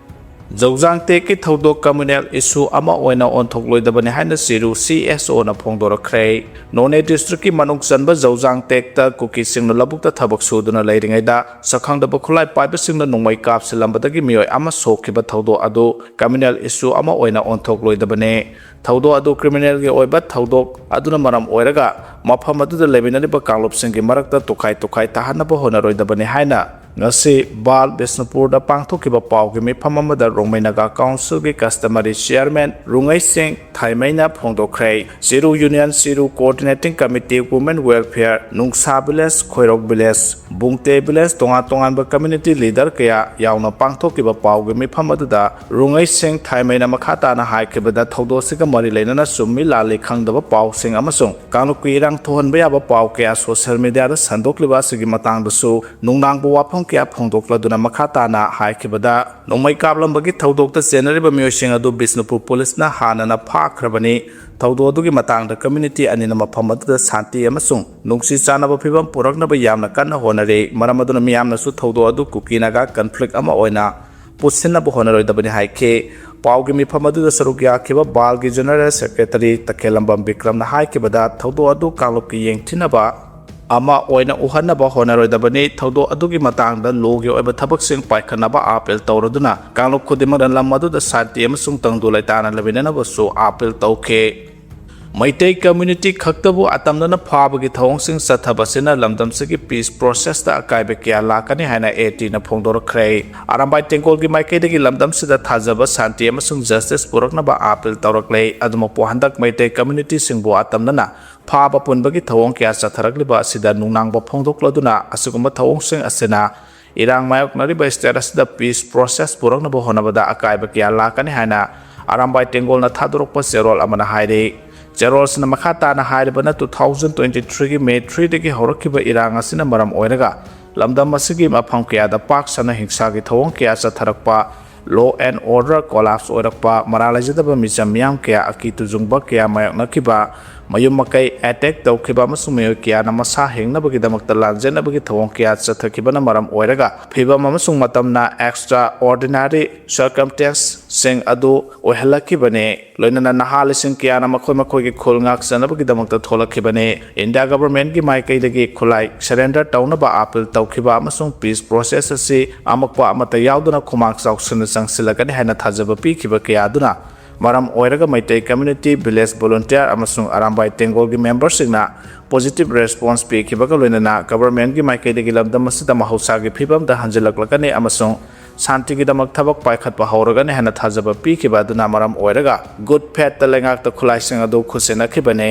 ꯖꯧꯖꯥꯡ ꯇꯦꯛꯀꯤ ꯊꯧꯗꯣꯛ communal issue ꯑꯃ ꯑꯣꯏꯅ ꯑꯣꯟꯊꯣꯛꯂꯣꯏꯗꯕꯅꯤ ꯍꯥꯏꯅ ꯆꯤꯔꯨ CSOꯅ ꯐꯣꯡꯗꯣꯔꯛꯈ꯭ꯔꯦ꯫ ꯅꯣꯅꯦ districtꯀꯤ ꯃꯅꯨꯡ ꯆꯟꯕ ꯖꯧꯖꯥꯡ ꯇꯦꯛꯇ ꯀꯨꯀꯤꯁꯤꯡꯅ ꯂꯧꯕꯨꯛꯇ ꯊꯕꯛ ꯁꯨꯗꯨꯅ ꯂꯩꯔꯤꯉꯩꯗ ꯁꯛꯈꯪꯗꯕ ꯈꯨꯠꯂꯥꯏ ꯄꯥꯏꯕꯁꯤꯡꯅ ꯅꯣꯡꯃꯩ ꯀꯥꯞꯁꯤꯜꯂꯝꯕꯗꯒꯤ ꯃꯤꯑꯣꯏ ꯑꯃ ꯁꯣꯛꯈꯤꯕ ꯊꯧꯗꯣꯛ ꯑꯗꯨ communal issue ꯑꯃ ꯑꯣꯏꯅ ꯑꯣꯟꯊꯣꯛꯂꯣꯏꯗꯕꯅꯤ꯫ ꯊꯧꯗꯣꯛ ꯑꯗꯨ criminalꯒꯤ ꯑꯣꯏꯕ ꯊꯧꯗꯣꯛ ꯑꯗꯨꯅ ꯃꯔꯝ ꯑꯣꯏꯔꯒ ꯃꯐꯝ ꯑꯗꯨꯗ ꯂꯩꯃꯤꯟꯅꯔꯤꯕ ꯀꯥꯡꯂꯨꯞꯁꯤꯡꯒꯤ ꯃꯔꯛꯇ ꯇꯣꯈꯥꯏ ꯇꯣꯈꯥꯏ ꯇꯥꯍꯟꯅꯕ ꯍꯣꯠꯅꯔꯣꯏꯗꯕꯅꯤ ꯍꯥꯏꯅ ꯉꯁꯤ ꯕꯥꯜ ꯕꯤꯁꯅꯨꯄꯨꯔꯗ ꯄꯥꯡꯊꯣꯛꯈꯤꯕ ꯄꯥꯎꯒꯤ ꯃꯤꯐꯝ ꯑꯃꯗ ꯔꯣꯡꯃꯩ ꯅꯥꯒꯥ ꯀꯥꯎꯟꯁꯤꯜꯒꯤ ꯀꯁꯇꯃꯔꯤ ꯆꯤꯌꯔꯃꯦꯟ ꯔꯨꯡꯉꯩ ꯁꯤꯡ ꯊꯥꯏꯃꯩꯅ ꯐꯣꯡꯗꯣꯛꯈ꯭ꯔꯦ꯫ Chiru union, Chiru coordinating committee, women welfare, Nungsa village, Khoirok village, Bungte village, ꯇꯣꯉꯥꯟ ꯇꯣꯉꯥꯟꯕ ꯀꯝꯃ꯭ꯌꯨꯅꯤꯇꯤ ꯂꯤꯗꯔ ꯀꯌꯥ ꯌꯥꯎꯅ ꯄꯥꯡꯊꯣꯛꯈꯤꯕ ꯄꯥꯎꯒꯤ ꯃꯤꯐꯝ ꯑꯗꯨꯗ ꯔꯨꯡꯉꯩ ꯁꯤꯡ ꯊꯥꯏꯃꯩꯅ ꯃꯈꯥ ꯇꯥꯅ ꯍꯥꯏꯈꯤꯕꯗ, ꯊꯧꯗꯣꯛ ꯑꯁꯤꯒ ꯃꯔꯤ ꯂꯩꯅꯅ ꯆꯨꯝꯃꯤ ꯂꯥꯜꯂꯤ ꯈꯪꯗꯕ ꯄꯥꯎꯁꯤꯡ ꯑꯃꯁꯨꯡ ꯀꯥꯡꯂꯨꯞꯀꯤ ꯏꯔꯥꯡ ꯊꯣꯛꯍꯟꯕ ꯌꯥꯕ ꯄꯥꯎ ꯀꯌꯥ ꯁꯣꯁꯤꯌꯦꯜ ꯃꯤꯗꯤꯌꯥꯗ ꯁꯟꯗꯣꯛꯂꯤꯕ ꯑꯁꯤꯒꯤ ꯃꯇꯥꯡꯗꯁꯨ ꯅꯨꯡꯅꯥꯡꯕ ꯋꯥꯐꯝ ꯀꯌꯥ ꯐꯣꯡꯗꯣꯛꯂꯗꯨꯅ ꯃꯈꯥ ꯇꯥꯅ ꯍꯥꯏꯈꯤꯕꯗ, ꯅꯣꯡꯃꯩ ꯀꯥꯞꯂꯝꯕꯒꯤ ꯊꯧꯗꯣꯛꯇ ꯆꯦꯟꯅꯔꯤꯕ ꯃꯤꯑꯣꯏꯁꯤꯡ ꯑꯗꯨ ꯕꯤꯁꯅꯨꯄꯨꯔ ꯄꯨꯂꯤꯁꯅ ꯍꯥꯟꯅꯅ ꯐꯥꯈ꯭ꯔꯕꯅꯤ꯫ ꯊꯧꯗꯣꯛ ꯑꯗꯨꯒꯤ ꯃꯇꯥꯡꯗ ꯀꯝꯃ꯭ꯌꯨꯅꯤꯇꯤ ꯑꯅꯤꯅ ꯃꯐꯝ ꯑꯗꯨꯗ ꯁꯥꯟꯇꯤ ꯑꯃꯁꯨꯡ ꯅꯨꯡꯁꯤ ꯆꯥꯟꯅꯕ ꯐꯤꯕꯝ ꯄꯨꯔꯛꯅꯕ ꯌꯥꯝꯅ ꯀꯟꯅ ꯍꯣꯠꯅꯔꯤ꯫ ꯃꯔꯝ ꯑꯗꯨꯅ ꯃꯤꯌꯥꯝꯅꯁꯨ ꯊꯧꯗꯣꯛ ꯑꯗꯨ ꯀꯨꯀꯤ ꯅꯥꯒꯥ ꯀꯟꯐ꯭ꯂꯤꯛ ꯑꯃ ꯑꯣꯏꯅ ꯄꯨꯠꯁꯤꯟꯅꯕ ꯍꯣꯠꯅꯔꯣꯏꯗꯕꯅꯤ ꯍꯥꯏꯈꯤ꯫ ꯄꯥꯎꯒꯤ ꯃꯤꯐꯝ ꯑꯗꯨꯗ ꯁꯔꯨꯛ ꯌꯥꯈꯤꯕ ꯕꯥꯜꯒꯤ ꯖꯦꯅꯔꯦꯜ ꯁꯦꯀ꯭ꯔꯦꯇꯔꯤ ꯇꯈꯦꯜꯂꯝꯕꯝ ꯕꯤꯀ꯭ꯔꯝꯅ ꯍꯥꯏꯈꯤꯕꯗ, ꯊꯧꯗꯣꯛ ꯑꯗꯨ ꯀꯥꯡꯂꯨꯞꯀꯤ ꯌꯦꯡꯊꯤꯅꯕ ꯑꯃ ꯑꯣꯏꯅ ꯎꯍꯟꯅꯕ ꯍꯣꯠꯅꯔꯣꯏꯗꯕꯅꯤ꯫ ꯊꯧꯗꯣꯛ ꯑꯗꯨꯒꯤ ꯃꯇꯥꯡꯗ ꯂꯣꯒꯤ ꯑꯣꯏꯕ ꯊꯕꯛꯁꯤꯡ ꯄꯥꯏꯈꯠꯅꯕ ꯑꯥꯄꯤꯜ ꯇꯧꯔꯗꯨꯅ ꯀꯥꯡꯂꯨꯞ ꯈꯨꯗꯤꯡꯃꯛꯅ ꯂꯝ ꯑꯗꯨꯗ ꯁꯥꯟꯇꯤ ꯑꯃꯁꯨꯡ ꯇꯪꯗꯨ ꯂꯩꯇꯥꯅ ꯂꯩꯃꯤꯟꯅꯅꯕꯁꯨ ꯑꯥꯄꯤꯜ ꯇꯧꯈꯤ꯫ ꯃꯩꯇꯩ ꯀꯝꯃ꯭ꯌꯨꯅꯤꯇꯤ ꯈꯛꯇꯕꯨ ꯑꯇꯝꯅꯅ ꯐꯥꯕꯒꯤ ꯊꯧꯑꯣꯡꯁꯤꯡ ꯆꯠꯊꯕꯁꯤꯅ ꯂꯝꯗꯝꯁꯤꯒꯤ ꯄꯤꯁ ꯄ꯭ꯔꯣꯁꯦꯁꯇ ꯑꯀꯥꯏꯕ ꯀꯌꯥ ꯂꯥꯛꯀꯅꯤ ꯍꯥꯏꯅ ꯑꯦ ꯇꯤꯅ ꯐꯣꯡꯗꯣꯔꯛꯈ꯭ꯔꯦ꯫ ꯑꯔꯥꯝꯕꯥꯏ ꯇꯦꯡꯒꯣꯜꯒꯤ ꯃꯥꯏꯀꯩꯗꯒꯤ ꯂꯝꯗꯝꯁꯤꯗ ꯊꯥꯖꯕ, ꯁꯥꯟꯇꯤ ꯑꯃꯁꯨꯡ ꯖꯁꯇꯤꯁ ꯄꯨꯔꯛꯅꯕ ꯑꯥꯄꯤꯜ ꯇꯧꯔꯛꯂꯦ꯫ ꯑꯗꯨꯃꯛꯄꯨ ꯍꯟꯗꯛ ꯃꯩꯇꯩ ꯀꯝꯃ꯭ꯌꯨꯅꯤꯇꯤꯁꯤꯡꯕꯨ ꯑꯇꯝꯅꯅ ꯐꯥꯕ ꯄꯨꯟꯕꯒꯤ ꯊꯧꯑꯣꯡ ꯀꯌꯥ ꯆꯠꯊꯔꯛꯂꯤꯕ ꯑꯁꯤꯗ ꯅꯨꯡꯅꯥꯡꯕ ꯐꯣꯡꯗꯣꯛꯂꯗꯨꯅ ꯑꯁꯤꯒꯨꯝꯕ ꯊꯧꯑꯣꯡꯁꯤꯡ ꯑꯁꯤꯅ ꯏꯔꯥꯡ ꯃꯥꯌꯣꯛꯅꯔꯤꯕ ꯁ꯭ꯇꯦꯠ ꯑꯁꯤꯗ ꯄꯤꯁ ꯄ꯭ꯔꯣꯁꯦꯁ ꯄꯨꯔꯛꯅꯕ ꯍꯣꯠꯅꯕꯗ ꯑꯀꯥꯏꯕ ꯀꯌꯥ ꯂꯥꯛꯀꯅꯤ ꯍꯥꯏꯅ ꯑꯔꯥꯝꯕꯥꯏ ꯇꯦꯡꯒꯣꯜꯅ ꯊꯥꯗꯣꯔꯛꯄ ꯆꯦꯔꯣꯜ ꯑꯃꯅ ꯍꯥꯏꯔꯤ꯫ ꯆꯦꯔꯣꯜꯁꯤꯅ ꯃꯈꯥ ꯇꯥꯅ ꯍꯥꯏꯔꯤꯕꯅ, two thousand twenty three ꯒꯤ ꯃꯦ three ꯗꯒꯤ ꯍꯧꯔꯛꯈꯤꯕ ꯏꯔꯥꯡ ꯑꯁꯤꯅ ꯃꯔꯝ ꯑꯣꯏꯔꯒ ꯂꯝꯗꯝ ꯑꯁꯤꯒꯤ ꯃꯐꯝ ꯀꯌꯥꯗ ꯄꯥꯛ ꯁꯟꯅ ꯍꯤꯡꯁꯥꯒꯤ ꯊꯧꯑꯣꯡ ꯀꯌꯥ ꯆꯠꯊꯔꯛꯄ, law and order collapse ꯑꯣꯏꯔꯛꯄ, ꯃꯔꯥꯜ ꯂꯩꯖꯗꯕ ꯃꯤꯆꯝ ꯃꯤꯌꯥꯝ ꯀꯌꯥ ꯑꯀꯤ ꯇꯨꯖꯨꯡꯕ ꯀꯌꯥ ꯃꯥꯌꯣꯛꯅꯈꯤꯕ, ꯃꯌꯨꯝ ꯃꯀꯩ ꯑꯦꯇꯦꯛ ꯇꯧꯈꯤꯕ ꯑꯃꯁꯨꯡ ꯃꯤꯑꯣꯏ ꯀꯌꯥꯅ ꯃꯁꯥ ꯍꯤꯡꯅꯕꯒꯤꯗꯃꯛꯇ ꯂꯥꯟꯖꯦꯟꯅꯕꯒꯤ ꯊꯧꯑꯣꯡ ꯀꯌꯥ ꯆꯠꯊꯈꯤꯕꯅ ꯃꯔꯝ ꯑꯣꯏꯔꯒ ꯐꯤꯚꯝ ꯑꯃꯁꯨꯡ ꯃꯇꯝꯅ extraordinary circumstanceꯁꯤꯡ ꯑꯗꯨ ꯑꯣꯏꯍꯜꯂꯛꯈꯤꯕꯅꯤ꯫ ꯂꯣꯏꯅꯅ ꯅꯍꯥ ꯂꯤꯁꯤꯡ ꯀꯌꯥꯅ ꯃꯈꯣꯏ ꯃꯈꯣꯏꯒꯤ ꯈꯨꯜ ꯉꯥꯛꯆꯅꯕꯒꯤꯗꯃꯛꯇ ꯊꯣꯛꯂꯛꯈꯤꯕꯅꯤ꯫ ꯏꯟꯗꯤꯌꯥ ꯒꯚꯔꯟꯃꯦꯟꯠꯀꯤ ꯃꯥꯏꯀꯩꯗꯒꯤ ꯈꯨꯠꯂꯥꯏ ꯁꯔꯦꯟꯗꯔ ꯇꯧꯅꯕ ꯑꯥꯄꯤꯜ ꯇꯧꯈꯤꯕ ꯑꯃꯁꯨꯡ ꯄꯤꯁ ꯄ꯭ꯔꯣꯁꯦꯁ ꯑꯁꯤ ꯑꯃꯛꯄ ꯑꯃꯠꯇ ꯌꯥꯎꯗꯅ ꯈꯨꯃꯥꯡ ꯆꯥꯎꯁꯤꯟꯅ ꯆꯪꯁꯤꯜꯂꯒꯅꯤ ꯍꯥꯏꯅ ꯊꯥꯖꯕ ꯄꯤꯈꯤꯕ ꯀꯌꯥ ꯑꯗꯨꯅ ꯃꯔꯝ ꯑꯣꯏꯔꯒ ꯃꯩꯇꯩ community, village volunteer ꯑꯃꯁꯨꯡ ꯑꯔꯥꯝꯕꯥꯏ ꯇꯦꯡꯒꯣꯜꯒꯤ memberꯁꯤꯡꯅ positive response ꯄꯤꯈꯤꯕꯒ ꯂꯣꯏꯅꯅ governmentꯀꯤ ꯃꯥꯏꯀꯩꯗꯒꯤ ꯂꯝꯗꯝ ꯑꯁꯤꯗ ꯃꯍꯧꯁꯥꯒꯤ ꯐꯤꯕꯝꯗ ꯍꯟꯖꯤꯜꯂꯛꯂꯒꯅꯤ ꯑꯃꯁꯨꯡ ꯁꯥꯟꯇꯤꯒꯤꯗꯃꯛ ꯊꯕꯛ ꯄꯥꯏꯈꯠꯄ ꯍꯧꯔꯒꯅꯤ ꯍꯥꯏꯅ ꯊꯥꯖꯕ ꯄꯤꯈꯤꯕ ꯑꯗꯨꯅ ꯃꯔꯝ ꯑꯣꯏꯔꯒ good faithꯇ ꯂꯩꯉꯥꯛꯇ ꯈꯨꯠꯂꯥꯏꯁꯤꯡ ꯑꯗꯨ ꯈꯨꯠꯁꯤꯟꯅꯈꯤꯕꯅꯤ꯫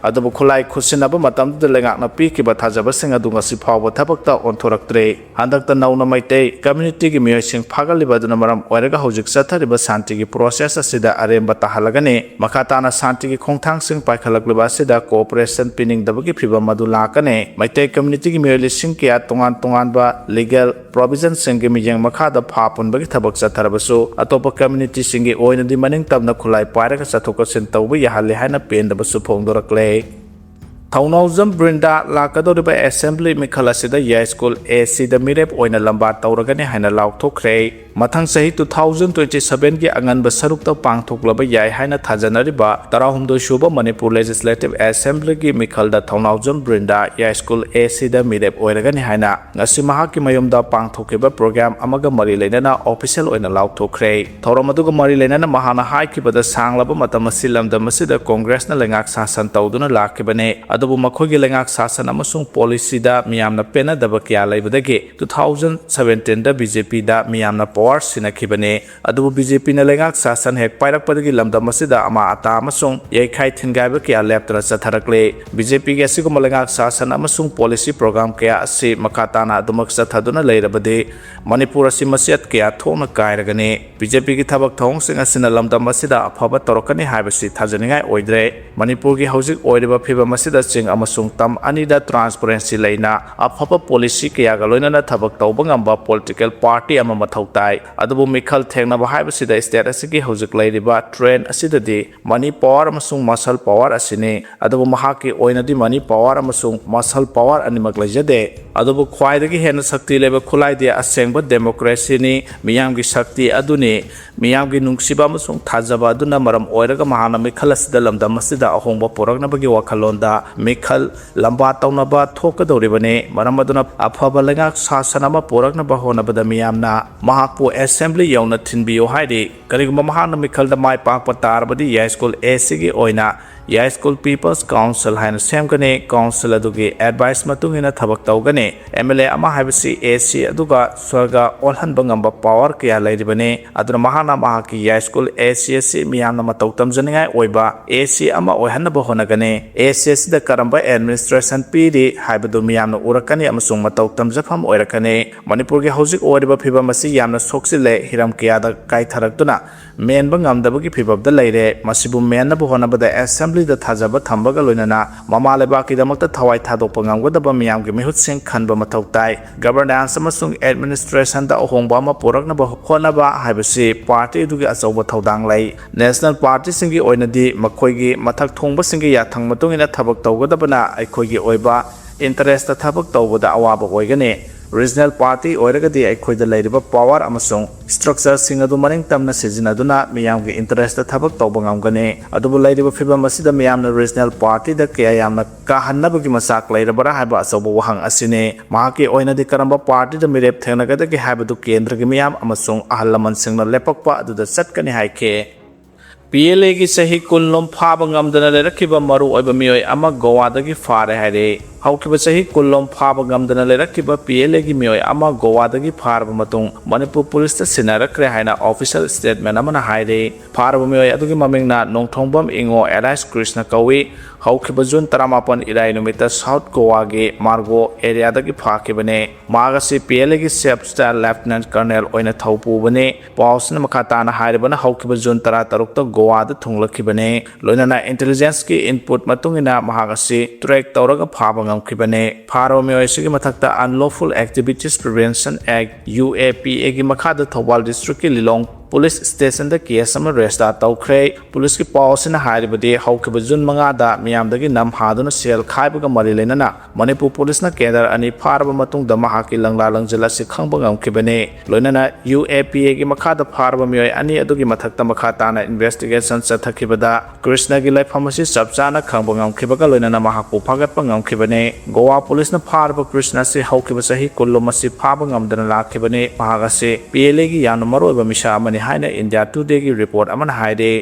ꯑꯗꯨꯕꯨ ꯈꯨꯠꯂꯥꯏ ꯈꯨꯠꯁꯤꯟꯅꯕ ꯃꯇꯝꯗꯨꯗ ꯂꯩꯉꯥꯛꯅ ꯄꯤꯈꯤꯕ ꯊꯥꯖꯕꯁꯤꯡ ꯑꯗꯨ ꯉꯁꯤ ꯐꯥꯎꯕ ꯊꯕꯛꯇ ꯑꯣꯟꯊꯣꯔꯛꯇ꯭ꯔꯤ꯫ ꯍꯟꯗꯛꯇ ꯅꯧꯅ ꯃꯩꯇꯩ communityꯒꯤ ꯃꯤꯑꯣꯏꯁꯤꯡ ꯐꯥꯒꯠꯂꯤꯕ ꯑꯗꯨꯅ ꯃꯔꯝ ꯑꯣꯏꯔꯒ ꯍꯧꯖꯤꯛ ꯆꯠꯊꯔꯤꯕ ꯁꯥꯟꯇꯤꯒꯤ process ꯑꯁꯤꯗ ꯑꯔꯦꯝꯕ ꯇꯥꯍꯜꯂꯒꯅꯤ꯫ ꯃꯈꯥ ꯇꯥꯅ ꯁꯥꯟꯇꯤꯒꯤ ꯈꯣꯡꯊꯥꯡꯁꯤꯡ ꯄꯥꯏꯈꯠꯂꯛꯂꯤꯕ ꯑꯁꯤꯗ cooperation ꯄꯤꯅꯤꯡꯗꯕꯒꯤ ꯐꯤꯕꯝ ꯑꯗꯨ ꯂꯥꯛꯀꯅꯤ꯫ ꯃꯩꯇꯩ communityꯒꯤ ꯃꯤꯑꯣꯏ ꯂꯤꯁꯤꯡ ꯀꯌꯥ ꯇꯣꯉꯥꯟ ꯇꯣꯉꯥꯟꯕ legal provisionꯁꯤꯡꯒꯤ ꯃꯤꯠꯌꯦꯡ ꯃꯈꯥꯗ ꯐꯥ ꯄꯨꯟꯕꯒꯤ ꯊꯕꯛ ꯆꯠꯊꯔꯕꯁꯨ, ꯑꯇꯣꯞꯄ communityꯁꯤꯡꯒꯤ ꯑꯣꯏꯅꯗꯤ ꯃꯅꯤꯡ ꯇꯝꯅ ꯈꯨꯠꯂꯥꯏ ꯄꯥꯏꯔꯒ ꯆꯠꯊꯣꯛ ꯆꯠꯁꯤꯟ ꯇꯧꯕ ꯌꯥꯍꯜꯂꯤ ꯍꯥꯏꯅ ꯄꯦꯟꯗꯕꯁꯨ ꯐꯣꯡꯗꯣꯔꯛꯂꯦ꯫ ꯊꯧꯅꯥꯎꯖꯝ ꯕ꯭ꯔꯤꯟꯗꯥ ꯂꯥꯛꯀꯗꯧꯔꯤꯕ assembly ꯃꯤꯈꯜ ꯑꯁꯤꯗ ꯌꯥꯏꯁ꯭ꯀꯨꯜ ACꯗ ꯃꯤꯔꯦꯞ ꯑꯣꯏꯅ ꯂꯝꯕꯥ ꯇꯧꯔꯒꯅꯤ ꯍꯥꯏꯅ ꯂꯥꯎꯊꯣꯛꯈ꯭ꯔꯦ꯫ ꯃꯊꯪ ꯆꯍꯤ two thousand twenty sevenꯒꯤ ꯑꯉꯟꯕ ꯁꯔꯨꯛꯇ ꯄꯥꯡꯊꯣꯛꯂꯕ ꯌꯥꯏ ꯍꯥꯏꯅ ꯊꯥꯖꯅꯔꯤꯕ ꯇꯔꯥꯍꯨꯝꯗꯣꯏ ꯁꯨꯕ ꯃꯅꯤꯄꯨꯔ Legislative Assemblyꯒꯤ ꯃꯤꯈꯜꯗ ꯊꯧꯅꯥꯎꯖꯝ ꯕ꯭ꯔꯤꯟꯗꯥ ꯌꯥꯏꯁ꯭ꯀꯨꯜ ACꯗ ꯃꯤꯔꯦꯞ ꯑꯣꯏꯔꯒꯅꯤ ꯍꯥꯏꯅ ꯉꯁꯤ ꯃꯍꯥꯛꯀꯤ ꯃꯌꯨꯝꯗ ꯄꯥꯡꯊꯣꯛꯈꯤꯕ program ꯑꯃꯒ ꯃꯔꯤ ꯂꯩꯅꯅ official ꯑꯣꯏꯅ ꯂꯥꯎꯊꯣꯛꯈ꯭ꯔꯦ꯫ ꯊꯧꯔꯝ ꯑꯗꯨꯒ ꯃꯔꯤ ꯂꯩꯅꯅ ꯃꯍꯥꯛꯅ ꯍꯥꯏꯈꯤꯕꯗ ꯁꯥꯡꯂꯕ ꯃꯇꯝ ꯑꯁꯤ ꯂꯝꯗꯝ ꯑꯁꯤꯗ ꯀꯣꯡꯒ꯭ꯔꯦꯁꯅ ꯂꯩꯉꯥꯛ ꯁꯥꯁꯟ ꯇꯧꯗꯨꯅ ꯂꯥꯛꯈꯤꯕꯅꯤ, ꯑꯗꯨꯕꯨ ꯃꯈꯣꯏꯒꯤ ꯂꯩꯉꯥꯛ ꯁꯥꯁꯟ ꯑꯃꯁꯨꯡ policyꯗ ꯃꯤꯌꯥꯝꯅ ꯄꯦꯟꯅꯗꯕ ꯀꯌꯥ ꯂꯩꯕꯗꯒꯤ two thousand seventeenꯗ BJPꯗ ꯃꯤꯌꯥꯝꯅ power ꯁꯤꯟꯅꯈꯤꯕꯅꯤ꯫ ꯑꯗꯨꯕꯨ BJPꯅ ꯂꯩꯉꯥꯛ ꯁꯥꯁꯟ ꯍꯦꯛ ꯄꯥꯏꯔꯛꯄꯗꯒꯤ ꯂꯝꯗꯝ ꯑꯁꯤꯗ ꯑꯃꯥ ꯑꯇꯥ ꯑꯃꯁꯨꯡ ꯌꯩꯈꯥꯏ ꯊꯤꯟꯒꯥꯏꯕ ꯀꯌꯥ ꯂꯦꯞꯇꯅ ꯆꯠꯊꯔꯛꯂꯤ꯫ BJPꯒꯤ ꯑꯁꯤꯒꯨꯝꯕ ꯂꯩꯉꯥꯛ ꯁꯥꯁꯟ ꯑꯃꯁꯨꯡ policy program ꯀꯌꯥ ꯑꯁꯤ ꯃꯈꯥ ꯇꯥꯅ ꯑꯗꯨꯃꯛ ꯆꯠꯊꯗꯨꯅ ꯂꯩꯔꯕꯗꯤ ꯃꯅꯤꯄꯨꯔ ꯑꯁꯤ ꯃꯆꯦꯠ ꯀꯌꯥ ꯊꯣꯛꯅ ꯀꯥꯏꯔꯒꯅꯤ꯫ BJPꯒꯤ ꯊꯕꯛ ꯊꯧꯑꯣꯡꯁꯤꯡ ꯑꯁꯤꯅ ꯂꯝꯗꯝ ꯑꯁꯤꯗ ꯑꯐꯕ ꯇꯧꯔꯛꯀꯅꯤ ꯍꯥꯏꯕꯁꯤ ꯊꯥꯖꯅꯤꯡꯉꯥꯏ ꯑꯣꯏꯗ꯭ꯔꯦ꯫ ꯃꯅꯤꯄꯨꯔꯒꯤ ꯍꯧꯖꯤꯛ ꯑꯣꯏꯔꯤꯕ ꯐꯤꯕꯝ ꯑꯁꯤꯗ ꯆꯤꯡ ꯑꯃꯁꯨꯡ ꯇꯝ ꯑꯅꯤꯗ transparency ꯂꯩꯅ ꯑꯐꯕ policy ꯀꯌꯥꯒ ꯂꯣꯏꯅꯅ ꯊꯕꯛ ꯇꯧꯕ ꯉꯝꯕ political party ꯑꯃ ꯃꯊꯧ ꯇꯥꯏ꯫ ꯑꯗꯨꯕꯨ ꯃꯤꯈꯜ ꯊꯦꯡꯅꯕ ꯍꯥꯏꯕꯁꯤꯗ state ꯑꯁꯤꯒꯤ ꯍꯧꯖꯤꯛ ꯂꯩꯔꯤꯕ trend ꯑꯁꯤꯗꯗꯤ money power ꯑꯃꯁꯨꯡ muscle power ꯑꯁꯤꯅꯤ꯫ ꯑꯗꯨꯕꯨ ꯃꯍꯥꯛꯀꯤ ꯑꯣꯏꯅꯗꯤ money power ꯑꯃꯁꯨꯡ muscle power ꯑꯅꯤꯃꯛ ꯂꯩꯖꯗꯦ꯫ ꯑꯗꯨꯕꯨ ꯈ꯭ꯋꯥꯏꯗꯒꯤ ꯍꯦꯟꯅ ꯁꯛꯇꯤ ꯂꯩꯕ ꯈꯨꯠꯂꯥꯏꯗꯤ ꯑꯁꯦꯡꯕ democracy ꯅꯤ, ꯃꯤꯌꯥꯝꯒꯤ ꯁꯛꯇꯤ ꯑꯗꯨꯅꯤ꯫ ꯃꯤꯌꯥꯝꯒꯤ ꯅꯨꯡꯁꯤꯕ ꯑꯃꯁꯨꯡ ꯊꯥꯖꯕ ꯑꯗꯨꯅ ꯃꯔꯝ ꯑꯣꯏꯔꯒ ꯃꯍꯥꯛꯅ ꯃꯤꯈꯜ ꯑꯁꯤꯗ ꯂꯝꯗꯝ ꯑꯁꯤꯗ ꯑꯍꯣꯡꯕ ꯄꯨꯔꯛꯅꯕꯒꯤ ꯋꯥꯈꯜꯂꯣꯟꯗ ꯃꯤꯈꯜ ꯂꯝꯕꯥ ꯇꯧꯅꯕ ꯊꯣꯛꯀꯗꯧꯔꯤꯕꯅꯤ꯫ ꯃꯔꯝ ꯑꯗꯨꯅ ꯑꯐꯕ ꯂꯩꯉꯥꯛ ꯁꯥꯁꯟ ꯑꯃ ꯄꯨꯔꯛꯅꯕ ꯍꯣꯠꯅꯕꯗ ꯃꯤꯌꯥꯝꯅ ꯃꯍꯥꯛꯄꯨ assembly ꯌꯧꯅ ꯊꯤꯟꯕꯤꯌꯨ ꯍꯥꯏꯔꯤ꯫ ꯀꯔꯤꯒꯨꯝꯕ ꯃꯍꯥꯛꯅ ꯃꯤꯈꯜꯗ ꯃꯥꯏ ꯄꯥꯛꯄ ꯇꯥꯔꯕꯗꯤ ꯌꯥꯏꯁ꯭ꯀꯨꯜ A C ꯒꯤ ꯑꯣꯏꯅ ꯌꯥꯏꯁ꯭ꯀꯨꯜ People's Council ꯍꯥꯏꯅ ꯁꯦꯝꯒꯅꯤ꯫ Council ꯑꯗꯨꯒꯤ advice ꯃꯇꯨꯡ ꯏꯟꯅ ꯊꯕꯛ ꯇꯧꯒꯅꯤ꯫ M L A ꯑꯃ ꯍꯥꯏꯕꯁꯤ A C ꯑꯗꯨꯒ ꯁ꯭ꯋꯔꯒ ꯑꯣꯜꯍꯟꯕ ꯉꯝꯕ power ꯀꯌꯥ ꯂꯩꯔꯤꯕꯅꯤ꯫ ꯑꯗꯨꯅ ꯃꯍꯥꯛꯅ ꯃꯍꯥꯛꯀꯤ ꯌꯥꯏꯁ꯭ꯀꯨꯜ A C ꯑꯁꯤ ꯃꯤꯌꯥꯝꯅ ꯃꯇꯧ ꯇꯝꯖꯅꯤꯡꯉꯥꯏ ꯑꯣꯏꯕ A C ꯑꯃ ꯑꯣꯏꯍꯟꯅꯕ ꯍꯣꯠꯅꯒꯅꯤ꯫ A C ꯑꯁꯤꯗ ꯀꯔꯝꯕ administration ꯄꯤꯔꯤ ꯍꯥꯏꯕꯗꯨ ꯃꯤꯌꯥꯝꯅ ꯎꯔꯛꯀꯅꯤ ꯑꯃꯁꯨꯡ ꯃꯇꯧ ꯇꯝꯖꯐꯝ ꯑꯣꯏꯔꯛꯀꯅꯤ꯫ ꯃꯅꯤꯄꯨꯔꯒꯤ ꯍꯧꯖꯤꯛ ꯑꯣꯏꯔꯤꯕ ꯐꯤꯕꯝ ꯑꯁꯤ ꯌꯥꯝꯅ ꯁꯣꯛꯆꯤꯜꯂꯦ, ꯍꯤꯔꯝ ꯀꯌꯥꯗ ꯀꯥꯏꯊꯔꯛꯇꯨꯅ ꯃꯦꯟꯕ ꯉꯝꯗꯕꯒꯤ ꯐꯤꯚꯝꯗ ꯂꯩꯔꯦ꯫ ꯃꯁꯤꯕꯨ ꯃꯦꯟꯅꯕ ꯍꯣꯠꯅꯕꯗ assembly ꯗ ꯊꯥꯖꯕ ꯊꯝꯕꯒ ꯂꯣꯏꯅꯅ ꯃꯃꯥ ꯂꯩꯕꯥꯛꯀꯤꯗꯃꯛꯇ ꯊꯋꯥꯏ ꯊꯥꯗꯣꯛꯄ ꯉꯝꯒꯗꯕ ꯃꯤꯌꯥꯝꯒꯤ ꯃꯤꯍꯨꯠꯁꯤꯡ ꯈꯟꯕ ꯃꯊꯧ ꯇꯥꯏ꯫ Governance ꯑꯃꯁꯨꯡ administration ꯗ ꯑꯍꯣꯡꯕ ꯑꯃ ꯄꯨꯔꯛꯅꯕ ꯍꯣꯠꯅꯕ ꯍꯥꯏꯕꯁꯤ party ꯑꯗꯨꯒꯤ ꯑꯆꯧꯕ ꯊꯧꯗꯥꯡ ꯂꯩ꯫ National party ꯁꯤꯡꯒꯤ ꯑꯣꯏꯅꯗꯤ ꯃꯈꯣꯏꯒꯤ ꯃꯊꯛ ꯊꯣꯡꯕꯁꯤꯡꯒꯤ ꯌꯥꯊꯪ ꯃꯇꯨꯡ ꯏꯟꯅ ꯊꯕꯛ ꯇꯧꯒꯗꯕꯅ ꯑꯩꯈꯣꯏꯒꯤ ꯑꯣꯏꯕ interest ꯇ ꯊꯕꯛ ꯇꯧꯕꯗ ꯑꯋꯥꯕ ꯑꯣꯏꯒꯅꯤ꯫ Regional party ꯑꯣꯏꯔꯒꯗꯤ ꯑꯩꯈꯣꯏꯗ ꯂꯩꯔꯤꯕ power ꯑꯃꯁꯨꯡ structure ꯁꯤꯡ ꯑꯗꯨ ꯃꯅꯤꯡ ꯇꯝꯅ ꯁꯤꯖꯤꯟꯅꯗꯨꯅ ꯃꯤꯌꯥꯝꯒꯤ interest ꯇ ꯊꯕꯛ ꯇꯧꯕ ꯉꯝꯒꯅꯤ꯫ ꯑꯗꯨꯕꯨ ꯂꯩꯔꯤꯕ ꯐꯤꯚꯝ ꯑꯁꯤꯗ ꯃꯤꯌꯥꯝꯅ regional party ꯗ ꯀꯌꯥ ꯌꯥꯝꯅ ꯀꯥꯍꯟꯅꯕꯒꯤ ꯃꯆꯥꯛ ꯂꯩꯔꯕ꯭ꯔꯥ ꯍꯥꯏꯕ ꯑꯆꯧꯕ ꯋꯥꯍꯪ ꯑꯁꯤꯅꯤ꯫ ꯃꯍꯥꯛꯀꯤ ꯑꯣꯏꯅꯗꯤ ꯀꯔꯝꯕ party ꯗ ꯃꯤꯔꯦꯞ ꯊꯦꯡꯅꯒꯗꯒꯦ ꯍꯥꯏꯕꯗꯨ ꯀꯦꯟꯗ꯭ꯔꯒꯤ ꯃꯤꯌꯥꯝ ꯑꯃꯁꯨꯡ ꯑꯍꯜ ꯂꯃꯟꯁꯤꯡꯅ ꯂꯦꯞꯄꯛꯄ ꯑꯗꯨꯗ ꯆꯠꯀꯅꯤ ꯍꯥꯏꯈꯤ꯫ P L A ꯒꯤ ꯆꯍꯤ ꯀꯨꯟꯂꯣꯝ ꯐꯥꯕ ꯉꯝꯗꯅ ꯂꯩꯔꯛꯈꯤꯕ ꯃꯔꯨꯑꯣꯏꯕ ꯃꯤꯑꯣꯏ ꯑꯃ ꯒꯣꯋꯥꯗꯒꯤ ꯐꯥꯔꯦ ꯍꯥꯏꯔꯦ꯫ ꯍꯧꯈꯤꯕ ꯆꯍꯤ ꯀꯨꯟꯂꯣꯝ ꯐꯥꯕ ꯉꯝꯗꯅ ꯂꯩꯔꯛꯈꯤꯕ P L A ꯒꯤ ꯃꯤꯑꯣꯏ ꯑꯃ ꯒꯣꯋꯥꯗꯒꯤ ꯐꯥꯔꯕ ꯃꯇꯨꯡ ꯃꯅꯤꯄꯨꯔ ꯄꯨꯂꯤꯁꯇ ꯁꯤꯟꯅꯔꯛꯈ꯭ꯔꯦ ꯍꯥꯏꯅ official statement ꯑꯃꯅ ꯍꯥꯏꯔꯦ꯫ ꯐꯥꯔꯕ ꯃꯤꯑꯣꯏ ꯑꯗꯨꯒꯤ ꯃꯃꯤꯡꯅ ꯅꯣꯡꯊꯣꯡꯕꯝ ꯏꯉꯣ alias ꯀ꯭ꯔꯤꯁꯅ ꯀꯧꯏ꯫ ꯍꯧꯈꯤꯕ ꯖꯨꯟ ꯇꯔꯥꯃꯥꯄꯟ ꯏꯔꯥꯏ ꯅꯨꯃꯤꯠꯇ South ꯒꯣꯋꯥꯒꯤ ꯃꯥꯔꯒꯣ area ꯗꯒꯤ ꯐꯥꯈꯤꯕꯅꯦ꯫ ꯃꯍꯥꯛ ꯑꯁꯤ P L A ꯒꯤ staff ꯇ lieutenant colonel ꯑꯣꯏꯅ ꯊꯧ ꯄꯨꯕꯅꯤ꯫ ꯄꯥꯎꯁꯤꯅ ꯃꯈꯥ ꯇꯥꯅ ꯍꯥꯏꯔꯤꯕꯅ ꯍꯧꯈꯤꯕ ꯖꯨꯟ ꯇꯔꯥꯇꯔꯨꯛꯇ ꯒꯣꯋꯥꯗ ꯊꯨꯡꯂꯛꯈꯤꯕꯅꯤ꯫ ꯂꯣꯏꯅꯅ intelligence ꯀꯤ input ꯃꯇꯨꯡ ꯏꯟꯅ ꯃꯍꯥꯛ ꯑꯁꯤ track ꯇꯧꯔꯒ ꯐꯥꯕ ꯉꯝꯈꯤꯕꯅꯤ꯫ ꯐꯥꯔꯕ ꯃꯤꯑꯣꯏ ꯑꯁꯤꯒꯤ ꯃꯊꯛꯇ Unlawful Activities Prevention Act, U A P A ꯒꯤ ꯃꯈꯥꯗ ꯊꯧꯕꯥꯜ district ꯀꯤ ꯂꯤꯂꯣꯡ ꯄꯨꯂꯤꯁ ꯁ꯭ꯇꯦꯁꯟꯗ ꯀꯦꯁ ꯑꯃ ꯔꯦꯖꯤꯁꯇꯥꯔ ꯇꯧꯈ꯭ꯔꯦ꯫ ꯄꯨꯂꯤꯁꯀꯤ ꯄꯥꯎ ꯑꯁꯤꯅ ꯍꯥꯏꯔꯤꯕꯗꯤ, ꯍꯧꯈꯤꯕ ꯖꯨꯟ ꯃꯉꯥꯗ ꯃꯤꯌꯥꯝꯗꯒꯤ ꯅꯝ ꯍꯥꯗꯨꯅ ꯁꯦꯜ ꯈꯥꯏꯕꯒ ꯃꯔꯤ ꯂꯩꯅꯅ ꯃꯅꯤꯄꯨꯔ ꯄꯨꯂꯤꯁꯅ ꯀꯦꯗꯔ ꯑꯅꯤ ꯐꯥꯔꯕ ꯃꯇꯨꯡꯗ ꯃꯍꯥꯛꯀꯤ ꯂꯪꯂꯥ ꯂꯪꯖꯤꯜ ꯑꯁꯤ ꯈꯪꯕ ꯉꯝꯈꯤꯕꯅꯤ꯫ ꯂꯣꯏꯅꯅ ꯌꯨ ꯑꯦ ꯄꯤ ꯑꯦꯒꯤ ꯃꯈꯥꯗ ꯐꯥꯔꯕ ꯃꯤꯑꯣꯏ ꯑꯅꯤ ꯑꯗꯨꯒꯤ ꯃꯊꯛꯇ ꯃꯈꯥ ꯇꯥꯅ ꯏꯟꯚꯦꯁꯇꯤꯒꯦꯁꯟ ꯆꯠꯊꯈꯤꯕꯗ ꯀ꯭ꯔꯤꯁꯅꯒꯤ ꯂꯩꯐꯝ ꯑꯁꯤ ꯆꯞ ꯆꯥꯅ ꯈꯪꯕ ꯉꯝꯈꯤꯕꯒ ꯂꯣꯏꯅꯅ ꯃꯍꯥꯛꯄꯨ ꯐꯥꯒꯠꯄ ꯉꯝꯈꯤꯕꯅꯤ꯫ ꯒꯣꯋꯥ ꯄꯨꯂꯤꯁꯅ ꯐꯥꯔꯕ ꯀ꯭ꯔꯤꯁꯅ ꯑꯁꯤ ꯍꯧꯈꯤꯕ ꯆꯍꯤ ꯀꯨꯟꯂꯣꯝ ꯑꯁꯤ ꯐꯥꯕ ꯉꯝꯗꯅ ꯂꯥꯛꯈꯤꯕꯅꯤ꯫ ꯃꯍꯥꯛ ꯑꯁꯤ ꯄꯤ ꯑꯦꯜ ꯑꯦꯒꯤ ꯌꯥꯝꯅ ꯃꯔꯨꯑꯣꯏꯕ ꯃꯤꯁꯛ ꯑꯃꯅꯤ ꯍꯥꯏꯅ ꯏꯟꯗꯤꯌꯥ ꯇꯨꯗꯦꯒꯤ ꯔꯤꯄꯣꯔꯠ ꯑꯃꯅ ꯍꯥꯏꯔꯤ꯫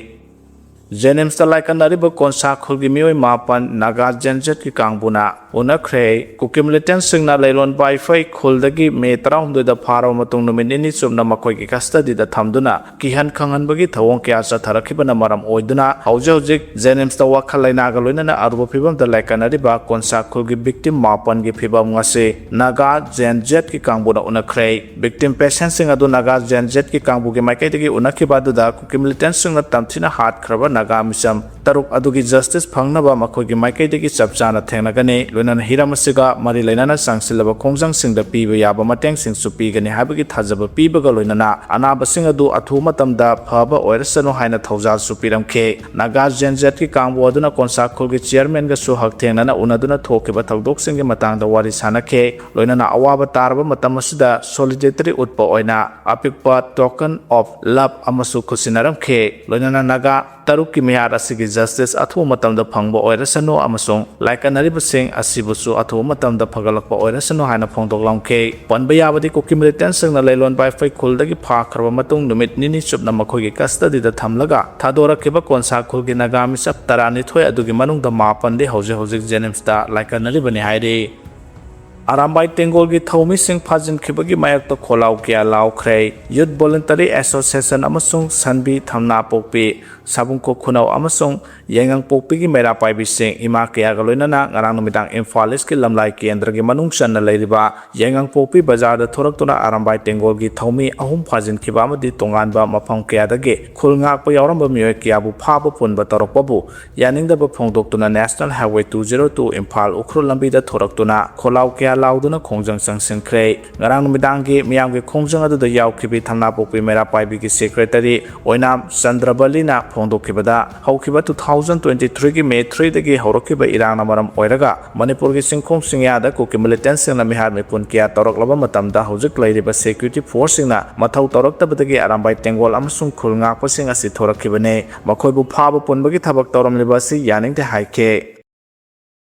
ꯖꯦꯅꯤꯝꯁꯇ ꯂꯥꯏꯀꯠꯅꯔꯤꯕ ꯀꯣꯟꯁꯥ ꯈꯨꯜꯒꯤ ꯃꯤꯑꯣꯏ ꯃꯥꯄꯟ ꯅꯥꯒꯥ ꯖꯦꯟ ꯖꯦꯠꯀꯤ ꯀꯥꯡꯕꯨꯅ ꯎꯅꯈ꯭ꯔꯦ꯫ ꯀꯨꯀꯤ ꯃꯤꯂꯤꯇꯦꯟꯁꯤꯡꯅ ꯂꯩꯔꯣꯟ ꯕꯥꯏꯐꯩ ꯈꯨꯜꯗꯒꯤ ꯃꯦ ꯇꯔꯥꯍꯨꯝꯗꯣꯏꯗ ꯐꯥꯔꯕ ꯃꯇꯨꯡ ꯅꯨꯃꯤꯠ ꯅꯤꯅꯤ ꯆꯨꯞꯅ ꯃꯈꯣꯏꯒꯤ ꯀꯁꯇꯗꯤꯗ ꯊꯝꯗꯨꯅ ꯀꯤꯍꯟ ꯈꯪꯍꯟꯕꯒꯤ ꯊꯧꯑꯣꯡ ꯀꯌꯥ ꯆꯠꯊꯔꯛꯈꯤꯕꯅ ꯃꯔꯝ ꯑꯣꯏꯗꯨꯅ ꯍꯧꯖꯤꯛ ꯍꯧꯖꯤꯛ ꯖꯦꯅꯤꯝꯁꯇ ꯋꯥꯈꯜ ꯂꯩꯅꯥꯒ ꯂꯣꯏꯅꯅ ꯑꯔꯨꯕ ꯐꯤꯕꯝꯗ ꯂꯥꯏꯀꯠꯅꯔꯤꯕ ꯀꯣꯟꯁꯥ ꯈꯨꯜꯒꯤ ꯚꯤꯛꯇꯤꯝ ꯃꯥꯄꯟꯒꯤ ꯐꯤꯕꯝ ꯉꯁꯤ ꯅꯥꯒꯥ ꯖꯦꯟ ꯖꯦꯠꯀꯤ ꯀꯥꯡꯕꯨꯅ ꯎꯅꯈ꯭ꯔꯦ꯫ ꯚꯤꯛꯇꯤꯝ ꯄꯦꯁꯦꯟꯁꯤꯡ ꯑꯗꯨ ꯅꯥꯒꯥ ꯖꯦꯟ ꯖꯦꯠꯀꯤ ꯀꯥꯡꯕꯨꯒꯤ ꯃꯥꯏꯀꯩꯗꯒꯤ ꯎꯅꯈꯤꯕ ꯑꯗꯨꯗ ꯀꯨꯀꯤ ꯃꯤꯂꯤꯇꯦꯟꯁꯤꯡꯅ ꯇꯝꯊꯤꯅ ꯍꯥꯠꯈ꯭ꯔꯕ ꯅꯥꯒꯥ ꯃꯤꯆꯝ ꯇꯔꯨꯛ ꯑꯗꯨꯒꯤ ꯖꯁꯇꯤꯁ ꯐꯪꯅꯕ ꯃꯈꯣꯏꯒꯤ ꯃꯥꯏꯀꯩꯗꯒꯤ ꯆꯞ ꯆꯥꯅ ꯊꯦꯡꯅꯒꯅꯤ꯫ ꯂꯣꯏꯅꯅ ꯍꯤꯔꯝ ꯑꯁꯤꯒ ꯃꯔꯤ ꯂꯩꯅꯅ ꯆꯪꯁꯤꯜꯂꯕ ꯈꯣꯡꯖꯪꯁꯤꯡꯗ ꯄꯤꯕ ꯌꯥꯕ ꯃꯇꯦꯡꯁꯤꯡꯁꯨ ꯄꯤꯒꯅꯤ ꯍꯥꯏꯕꯒꯤ ꯊꯥꯖꯕ ꯄꯤꯕꯒ ꯂꯣꯏꯅꯅ ꯑꯅꯥꯕꯁꯤꯡ ꯑꯗꯨ ꯑꯊꯨꯕ ꯃꯇꯝꯗ ꯐꯕ ꯑꯣꯏꯔꯁꯅꯨ ꯍꯥꯏꯅ ꯊꯧꯖꯥꯜꯁꯨ ꯄꯤꯔꯝꯈꯤ꯫ ꯅꯥꯒꯥ ꯖꯦꯟ ꯖꯦꯠꯀꯤ ꯀꯥꯡꯕꯨ ꯑꯗꯨꯅ ꯀꯣꯟꯁꯥ ꯈꯨꯜꯒꯤ ꯆꯤꯌꯔꯃꯦꯟꯒꯁꯨ ꯍꯛꯊꯦꯡꯅꯅ ꯎꯅꯗꯨꯅ ꯊꯣꯛꯈꯤꯕ ꯊꯧꯗꯣꯛꯁꯤꯡꯒꯤ ꯃꯇꯥꯡꯗ ꯋꯥꯔꯤ ꯁꯥꯅꯈꯤ꯫ ꯂꯣꯏꯅꯅ ꯑꯋꯥꯕ ꯇꯥꯔꯕ ꯃꯇꯝ ꯑꯁꯤꯗ ꯁꯣꯂꯤꯗꯦꯇꯔꯤ ꯎꯠꯄ ꯑꯣꯏꯅ ꯑꯄꯤꯛꯄ ꯇꯣꯀꯟ ꯑꯣꯐ ꯂꯚ ꯑꯃꯁꯨ ꯈꯨꯠꯁꯤꯟꯅꯔꯝꯈꯤ꯫ ꯂꯣꯏꯅꯅ ꯅꯥꯒꯥ ꯇꯔꯨꯛꯀꯤ ꯃꯤꯍꯥꯠ ꯑꯁꯤꯒꯤ ꯖꯁꯇꯤꯁ ꯑꯊꯨꯕ ꯃꯇꯝꯗ ꯐꯪꯕ ꯑꯣꯏꯔꯁꯅꯨ ꯑꯃꯁꯨꯡ ꯂꯥꯏꯀꯠꯅꯔꯤꯕꯁꯤꯡ ꯑꯁꯤꯕꯨꯁꯨ ꯑꯊꯨꯕ ꯃꯇꯝꯗ ꯐꯒꯠꯂꯛꯄ ꯑꯣꯏꯔꯁꯅꯨ ꯍꯥꯏꯅ ꯐꯣꯡꯗꯣꯛꯂꯝꯈꯤ꯫ ꯄꯟꯕ ꯌꯥꯕꯗꯤ, ꯀꯨꯀꯤ ꯃꯤꯂꯤꯇꯦꯟꯁꯤꯡꯅ ꯂꯩꯂꯣꯟ ꯕꯥꯏꯐꯩ ꯈꯨꯜꯗꯒꯤ ꯐꯥꯈ꯭ꯔꯕ ꯃꯇꯨꯡ ꯅꯨꯃꯤꯠ ꯅꯤꯅꯤ ꯆꯨꯞꯅ ꯃꯈꯣꯏꯒꯤ ꯀꯁꯇꯗꯤꯗ ꯊꯝꯂꯒ ꯊꯥꯗꯣꯔꯛꯈꯤꯕ ꯀꯣꯟꯁꯥ ꯈꯨꯜꯒꯤ ꯅꯥꯒꯥ ꯃꯤꯆꯞ ꯇꯔꯥꯅꯤꯊꯣꯏ ꯑꯗꯨꯒꯤ ꯃꯅꯨꯡꯗ ꯃꯥꯄꯟꯗꯤ ꯍꯧꯖꯤꯛ ꯍꯧꯖꯤꯛ ꯖꯦꯅꯤꯝꯁꯇ ꯂꯥꯏꯀꯠꯅꯔꯤꯕꯅꯤ ꯍꯥꯏꯔꯤ꯫ ꯑꯔꯥꯝꯕꯥꯏ ꯇꯦꯡꯒꯣꯜꯒꯤ ꯊꯧꯃꯤꯁꯤꯡ ꯐꯥꯖꯤꯟꯈꯤꯕꯒꯤ ꯃꯥꯌꯣꯛꯇ ꯈꯣꯜꯂꯥꯎ ꯀꯌꯥ ꯂꯥꯎꯈ꯭ꯔꯦ꯫ ꯌꯨꯠ ꯚꯣꯂꯨꯟꯇꯔꯤ ꯑꯦꯁꯣꯁꯤꯌꯦꯁꯟ ꯑꯃꯁꯨꯡ ꯁꯟꯕꯤ ꯊꯝꯅꯥ ꯄꯣꯛꯄꯤ ꯁꯥꯕꯨꯡꯈꯣꯛ ꯈꯨꯅꯧ ꯑꯃꯁꯨꯡ ꯌꯥꯏꯉꯪꯄꯣꯛꯄꯤꯒꯤ ꯃꯩꯔꯥ ꯄꯥꯏꯕꯤꯁꯤꯡ ꯏꯃꯥ ꯀꯌꯥꯒ ꯂꯣꯏꯅꯅ ꯉꯔꯥꯡ ꯅꯨꯃꯤꯗꯥꯡ ꯏꯝꯐꯥꯜ ꯏꯁꯀꯤ ꯂꯝꯂꯥꯏ ꯀꯦꯟꯗ꯭ꯔꯒꯤ ꯃꯅꯨꯡ ꯆꯟꯅ ꯂꯩꯔꯤꯕ ꯌꯥꯏꯉꯪꯄꯣꯛꯄꯤ ꯕꯖꯥꯔꯗ ꯊꯣꯔꯛꯇꯨꯅ ꯑꯔꯥꯝꯕꯥꯏ ꯇꯦꯡꯒꯣꯜꯒꯤ ꯊꯧꯃꯤ ꯑꯍꯨꯝ ꯐꯥꯖꯤꯟꯈꯤꯕ ꯑꯃꯗꯤ ꯇꯣꯉꯥꯟꯕ ꯃꯐꯝ ꯀꯌꯥꯗꯒꯤ ꯈꯨꯜ ꯉꯥꯛꯄ ꯌꯥꯎꯔꯝꯕ ꯃꯤꯑꯣꯏ ꯀꯌꯥꯕꯨ ꯐꯥꯕ ꯄꯨꯟꯕ ꯇꯧꯔꯛꯄꯕꯨ ꯌꯥꯅꯤꯡꯗꯕ ꯐꯣꯡꯗꯣꯛꯇꯨꯅ National Highway two zero two Imphal Ukhrul ꯂꯝꯕꯤꯗ ꯊꯣꯔꯛꯇꯨꯅ ꯈꯣꯜꯂꯥꯎ ꯀꯌꯥ ꯂꯥꯎꯗꯨꯅ ꯈꯣꯡꯖꯪ ꯆꯪꯁꯤꯟꯈ꯭ꯔꯦ꯫ ꯉꯔꯥꯡ ꯅꯨꯃꯤꯗꯥꯡꯒꯤ ꯃꯤꯌꯥꯝꯒꯤ ꯈꯣꯡꯖꯪ ꯑꯗꯨꯗ ꯌꯥꯎꯈꯤꯕꯤ ꯊꯝꯅꯥꯄꯣꯛꯄꯤ ꯃꯩꯔꯥ ꯄꯥꯏꯕꯤꯒꯤ ꯁꯦꯀ꯭ꯔꯦꯇꯔꯤ ꯑꯣꯏꯅꯥꯝ ꯆꯟꯗ꯭ꯔꯕꯂꯤꯅ ꯐꯣꯡꯗꯣꯛꯈꯤꯕꯗ, ꯍꯧꯈꯤꯕ two thousand twenty threeꯒꯤ May threeꯗꯒꯤ ꯍꯧꯔꯛꯈꯤꯕ ꯏꯔꯥꯡꯅ ꯃꯔꯝ ꯑꯣꯏꯔꯒ ꯃꯅꯤꯄꯨꯔꯒꯤ ꯆꯤꯡꯈꯣꯡ ꯆꯤꯡꯌꯥꯗ ꯀꯨꯀꯤ ꯃꯤꯂꯤꯇꯦꯟꯁꯤꯡꯅ ꯃꯤꯍꯥꯠ ꯃꯤꯄꯨꯟ ꯀꯌꯥ ꯇꯧꯔꯛꯂꯕ ꯃꯇꯝꯗ, ꯍꯧꯖꯤꯛ ꯂꯩꯔꯤꯕ ꯁꯦꯀ꯭ꯌꯨꯔꯤꯇꯤ ꯐꯣꯔꯁꯁꯤꯡꯅ ꯃꯊꯧ ꯇꯧꯔꯛꯇꯕꯗꯒꯤ ꯑꯔꯥꯝꯕꯥꯏ ꯇꯦꯡꯒꯣꯜ ꯑꯃꯁꯨꯡ ꯈꯨꯜ ꯉꯥꯛꯄꯁꯤꯡ ꯑꯁꯤ ꯊꯣꯔꯛꯈꯤꯕꯅꯤ꯫ ꯃꯈꯣꯏꯕꯨ ꯐꯥꯕ ꯄꯨꯟꯕꯒꯤ ꯊꯕꯛ ꯇꯧꯔꯝꯂꯤꯕ ꯑꯁꯤ ꯌꯥꯅꯤꯡꯗꯦ ꯍꯥꯏꯈꯤ꯫